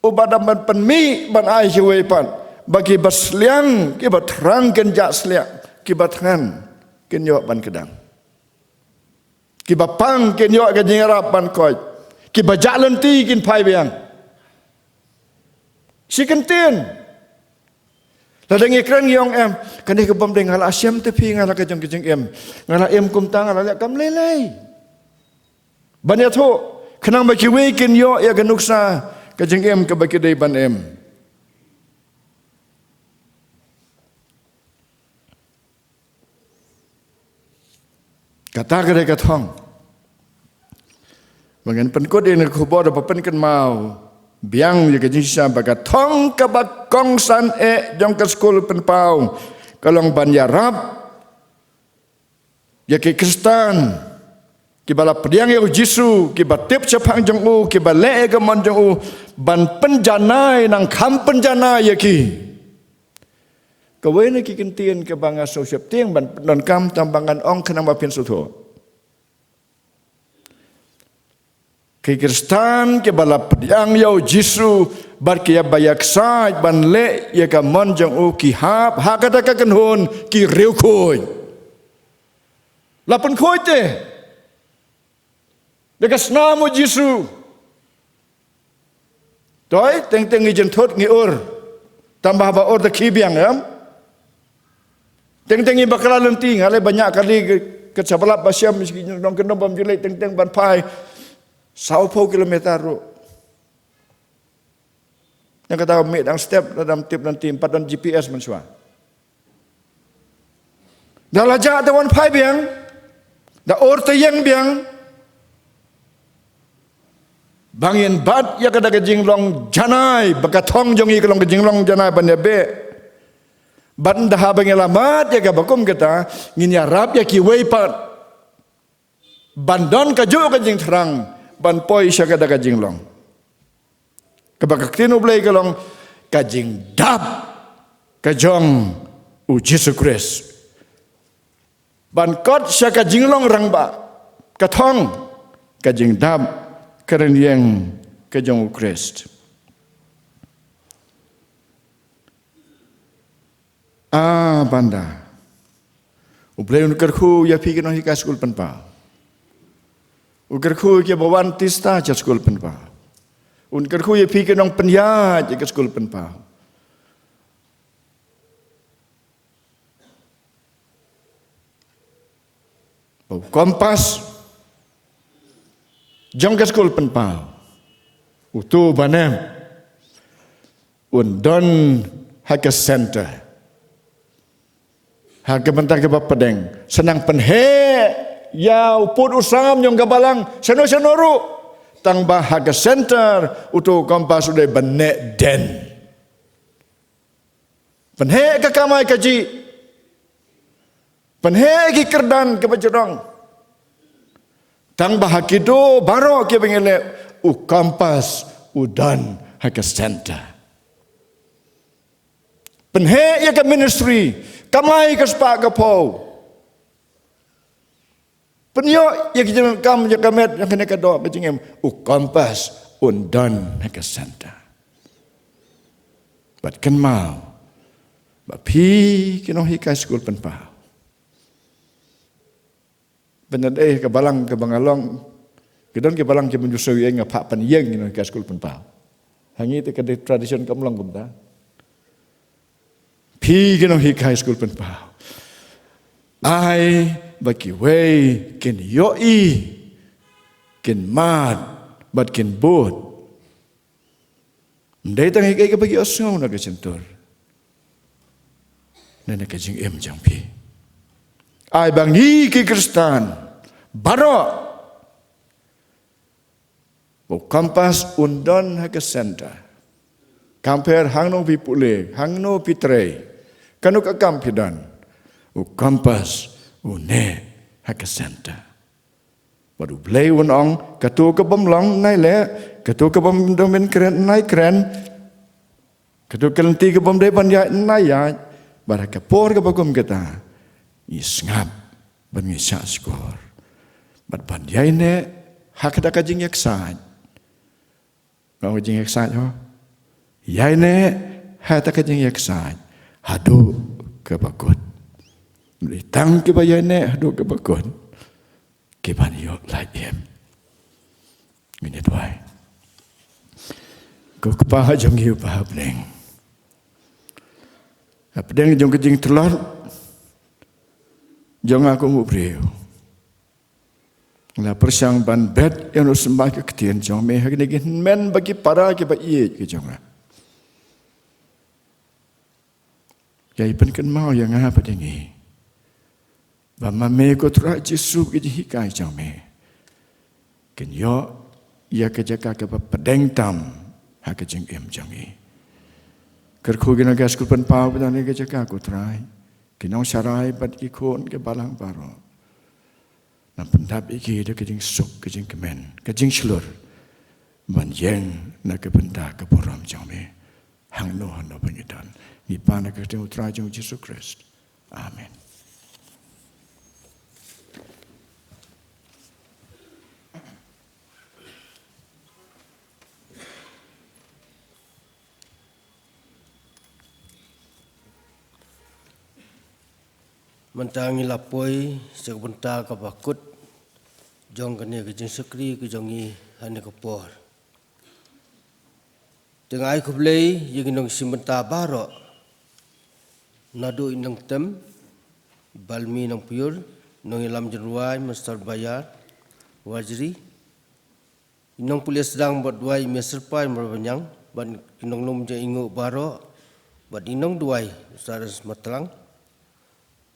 uba dang ban pynmih ban ai sha kiwei pat, ba kiba sliang, kiba thrang kin jah sliang, kiba thngan kin ïoh ban kdang, kiba pang kin ïoh ka jingïarap ban koit, kiba jah lynti kin phai biang. Shi kyntien. Lada ngi kren ngi ong em, kane ka bym dei, nga la shem te phi, nga la ka jong ka jingim, nga la im kumta, nga la leh kam lei lei. Ban ïathuh, khnang ba kiwei kin ïoh ïa ka nuksa ka jingim kaba ki dei ban im. Kata ka dei ka thong. Ba ngan pynkut ïa ka khubor ba pynkynmaw biang ïa ka jingshisha ba ka thong kaba kongsan eh jong ka skul pynpaw ka long ban ïarap ïa ki Khristan kiba la pdiang ïa U Jisu, kiba tip shaphang jong u, kiba leh ïa ka mon jong u, ban pynjanai, nang kham pynjanai ïa ki. Kawei na ki kyntien kaba nga sngewsheptieng ban pyndonkam tang ba ngan ong khnang ba phin sngewthuh. Ki Khristan kiba la pdiang ïa U Jisu bad kiba ïaksaid ban leh ïa ka mon jong u, ki hap ha kata ka kynhun ki riewkhuid. La pynkhuid te da ka snam U Jisu. Toi, teng teng ngi jynthut ngi ur. Tang ba haba ur da khie biang, em. Teng teng ngi bakla lynti, nga leh ba ñiah kali ka, ka shablap ba shem, nongkyndong bym ju leit teng teng ban phai sawphew kilometer ruh. Ïa kata mih dang step, la dang tip lynti, ym pat don G P S mynshuwa. Da la jah te wan phai biang, da ur te ïeng biang. Ba ngin bat ïa kata ka jinglong janai, ba ka thong jong ngi ka long ka jinglong janai ban ïa beh. Bad da haba ngi la mad ïa kaba kum kata, ngin ïarap ïa kiwei pat ban don kajuh ka jingthrang ban poi sha kata ka jinglong. Kaba ka Ktien U Blei ka long ka jingdap ka jong U Jisu Khrist. Ban kot sha ka jinglong rangbah, ka thong, ka jingdap, ka rynïeng ka jong U Khrist. A banda. U Blei un kyrkhu ïa phi ki nonghikai skul pynpaw. U kyrkhu ïa kiba wan tista sha skul pynpaw. Un kyrkhu ïa phi ki nongpynïaid ïa ka skul pynpaw. Ba u kompas jong ka skul pynpaw, uto u ba nep, un don ha ka center. Ha ka bynta kaba pdeng, sa nang pynheh ïa u pud u sam jong ka balang shano shano ruh, tang ba ha ka center uto u kompas u dei ban neh dien. Pynheh ka kamai kajih, pynheh ki kyrdan kiba jrong, tang ba ha kito baroh kiba ngi leh, u kompas u don ha ka center. Pynheh ïa ka ministry, kamai ka spah ka phew, pynïoh ïa ka jingkam, ïa ka met, ïa kane ka doh ka jingim, u kompas un don ha ka center. Bad kynmaw ba phi ki nonghikai skul pynpaw, ban ïadei ka balang kaba nga long, ki don ki balang kiba ju shu ïeng, nga phah pynïeng, you know, ka skul pynpaw. Ha ngi te ka dei tradition, kam long kumta. Phi ki nonghikai skul pynpaw, ai ba kiwei kin ïohi, kin mad bad kin bud. Ym dei tang ïa kaei kaba ki ïohsngew na ka shyntur, ne na ka jingim jong phi. Ai ba ngi ki Khristan baroh, u kompas un don ha ka center. Kam pher hangno phi pule, hangno phi trei, kano ka kam phi don, u kompas u neh ha ka center. Bad U Blei un ong, kato kabym long, nai leh, kato kabym dei ban kren, nai kren, kato ka lynti kabym dei ban ïaid, nai ïaid. Bad ha ka por kaba kum kata, ngi sngap bad ngi shah shkor. Bad ban ïaineh ha kata ka jingïaksaid. Ka jingïaksaid ho, ïaineh ha kata ka jingïaksaid haduh kaba kut. Ym dei tang kiba ïaineh haduh kaba kut, kiban ïoh lait im. Ngin ïa duwai. Ko Kpa jong ngi uba ha bneng, ha pdeng jong ka jingtlot jong nga kum u briew, nga la pyrshang ban bet ïa u symbai ka ktien jong me ha kine ki hynmen bad ki para kiba ïeit ki jong nga. Ïai pynkynmaw ïa nga bad ïa ngi ba ma me ko Trai Jisu, ki jinghikai jong me kin ïoh ïa ka jaka kaba pdeng tam ha ka jingim jong ngi. Kyrkhu ki nonghikai skul pynpaw ba don ha ka jaka ko Trai, ki nongsharai bad ki khun ki balang baroh. Nang pyndap ïa ki da ka jingsuk, ka jingkmen, ka jingshlur ban ïeng na ka bynta ka burom jong me hangno hangno ba ngi don. Ngi pan ha ka kyrteng U Trai jong U Jisu Khrist. Amen. Mynta ngi la poi sha ka bynta kaba kut jong kane ka jingshakri ka jong ngi ha kane ka por. Te nga ai khublei ïa ki nongshim bynta baroh, naduh i Nongtem Balmi Nongpyiur, nongïalam jingrwai Master Bayar Wajri, i nongpule sdang bad duwai i Mister Pai Marbaniang, bad ki nonglum jong i Nguh baroh, bad i nongduwai Saras Matlang.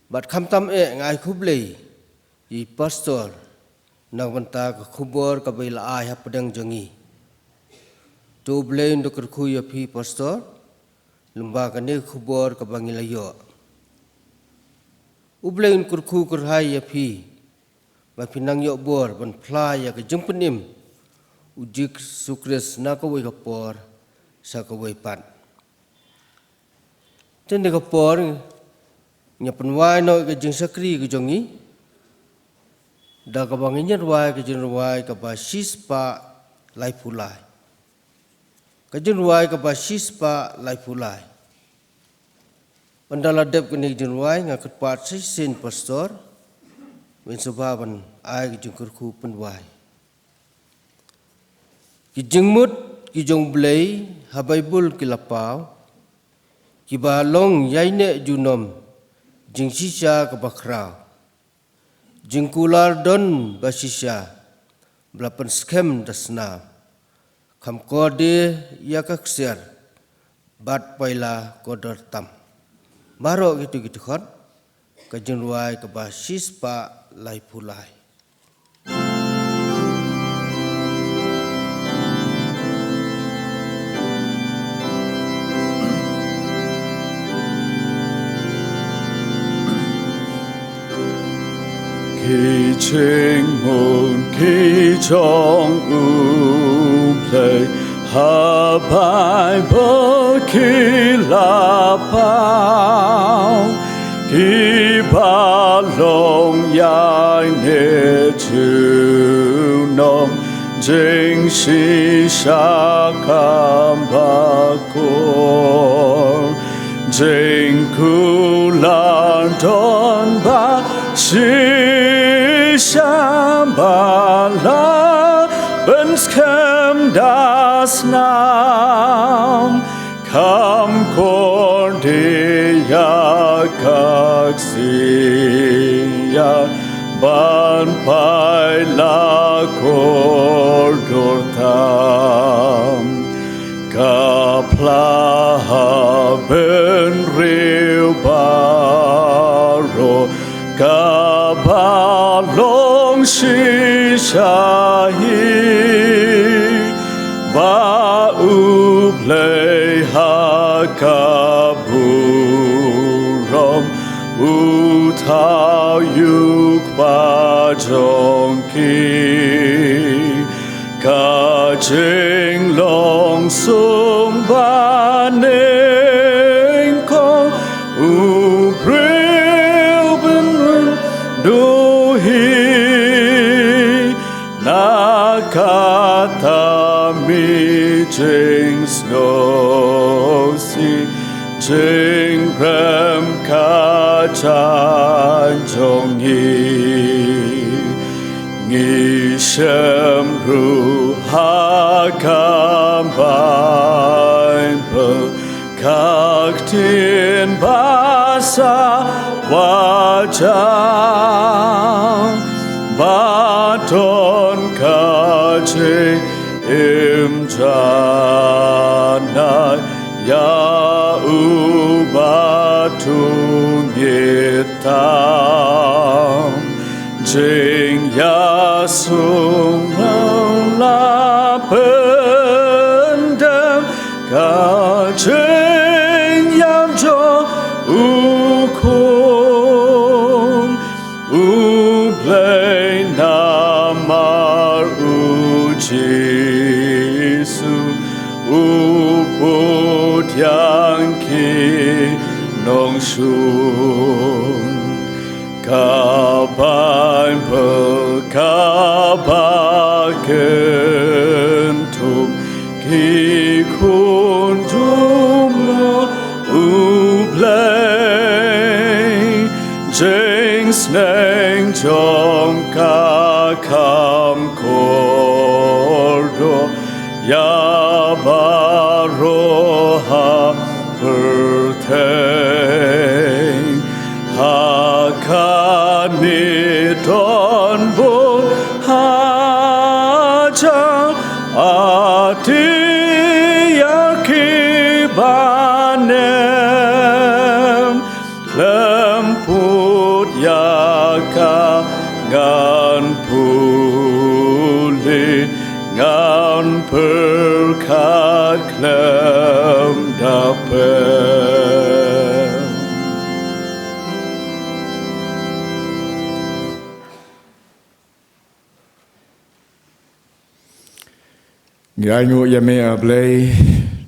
Bad khamtam eh nga ai khublei ïa i Pastor na ka bynta ka khubor kaba i la ai hapdeng jong ngi. To U Blei un da kyrkhu ïa phi Pastor lyngba kane ka khubor kaba ngi la ïoh. U Blei un kyrkhu kyrhai ïa phi ba phin nang ïoh bor ban phla ïa ka jingpynim U Jisu Khrist na kawei ka por sha kawei pat. Te ha kane ka por ngi ïa pynwai noh ïa ka jingshakri ka jong ngi da kaba ngin ïa rwai ka jingrwai kaba shispah laiphew lai. Ka jingrwai kaba shispah laiphew lai. Ynda la dep kane ka jingrwai nga kyrpad shisien Pastor, wan sngewbha ban ai ka jingkyrkhu pynwai. Ki jingmut, ki jong U Blei ha Baibl ki la paw, kiba long ïaineh junom, jingshisha kaba khraw, jingkular don ba shisha, ba la pynskhem da snam, kham kordor ïa ka ksiar, bad paila kordor tam. Baroh kito ki dkhot, ka jingrwai kaba shispah laiphew lai. Ki jingmut ki jong U Blei ha Baibl ki la paw, kiba long ïaineh junom, jingshisha kaba kordor, jingkular don ba shisha, ba la pynskhem da snam, kham kordor ïa ka ksiar, bad paila kordor tam. Ka phla ha bynriew baroh, kaba long shisha hi, ba U Blei ha ka burom u thaw ïa u Kpa jong ki. Ka jinglong sumba nyngkong, u briew bym duh hi, na kata mih jingsngewsih, jingrem ka jaiñ jong ngi. Ngi shem ruh ha ka Baibl, ka ktien ba sawa jam, ba don ka jingim janai ïa uba tu ngeit tam. Jingïasumar la pyndem ka jingïap jong u khun. U Blei namar U Jisu u bud ïa ki nongshun. Ka Baibl kaba kynthup ki khun jong U Blei, jingsneng jong ka kham kordor ïa baroh ha pyrthei. Ha kane don bun hajar atiar kiba nem, khlem put ïa ka ngan pule, ngan pyrkhat khlem da pep. Ngi ainguh ïa me, A Blei,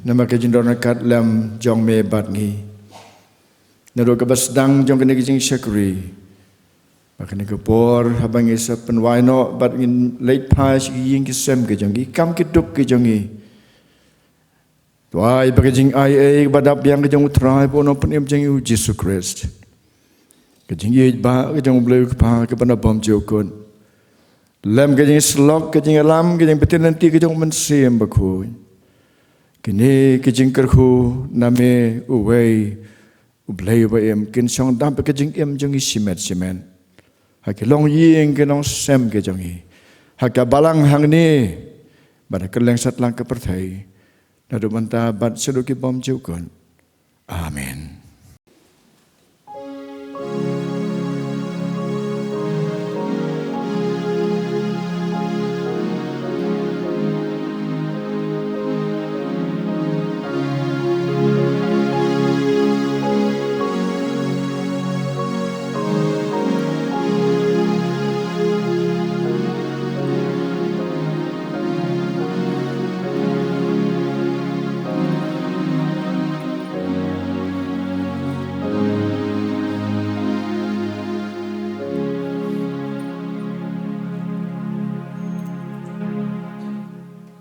namar ka jingdon ryngkat lem jong me bad ngi. Naduh kaba sdang jong kane ka jingshakri, ba kane ka por haba ngi sa pynwai noh bad ngin leit phai sha ki ïing ki sem ki jong ngi, ki kam ki duk ki jong ngi. Duwai ba ka jingaiei ba dap biang ka jong U Trai bad U Nongpynim jong ngi U Jisu Khrist, ka jingïeit ba ka jong U Blei U Kpa kaba na bymjukut, lem ka jingsyllok, ka jingïalam, ka jingbtin lynti ka jong U Mynsiem Bakhuid, Kine ki jingkyrkhu na me uwei U Blei uba im kin shong dap ha ka jingim jong ngi shimet shimet, ha ki longïing ki nongsem ki jong ngi, ha ka balang hangne bad ha kylleng satlang ka pyrthei, naduh mynta bad shaduh ki bymjukut. Amen.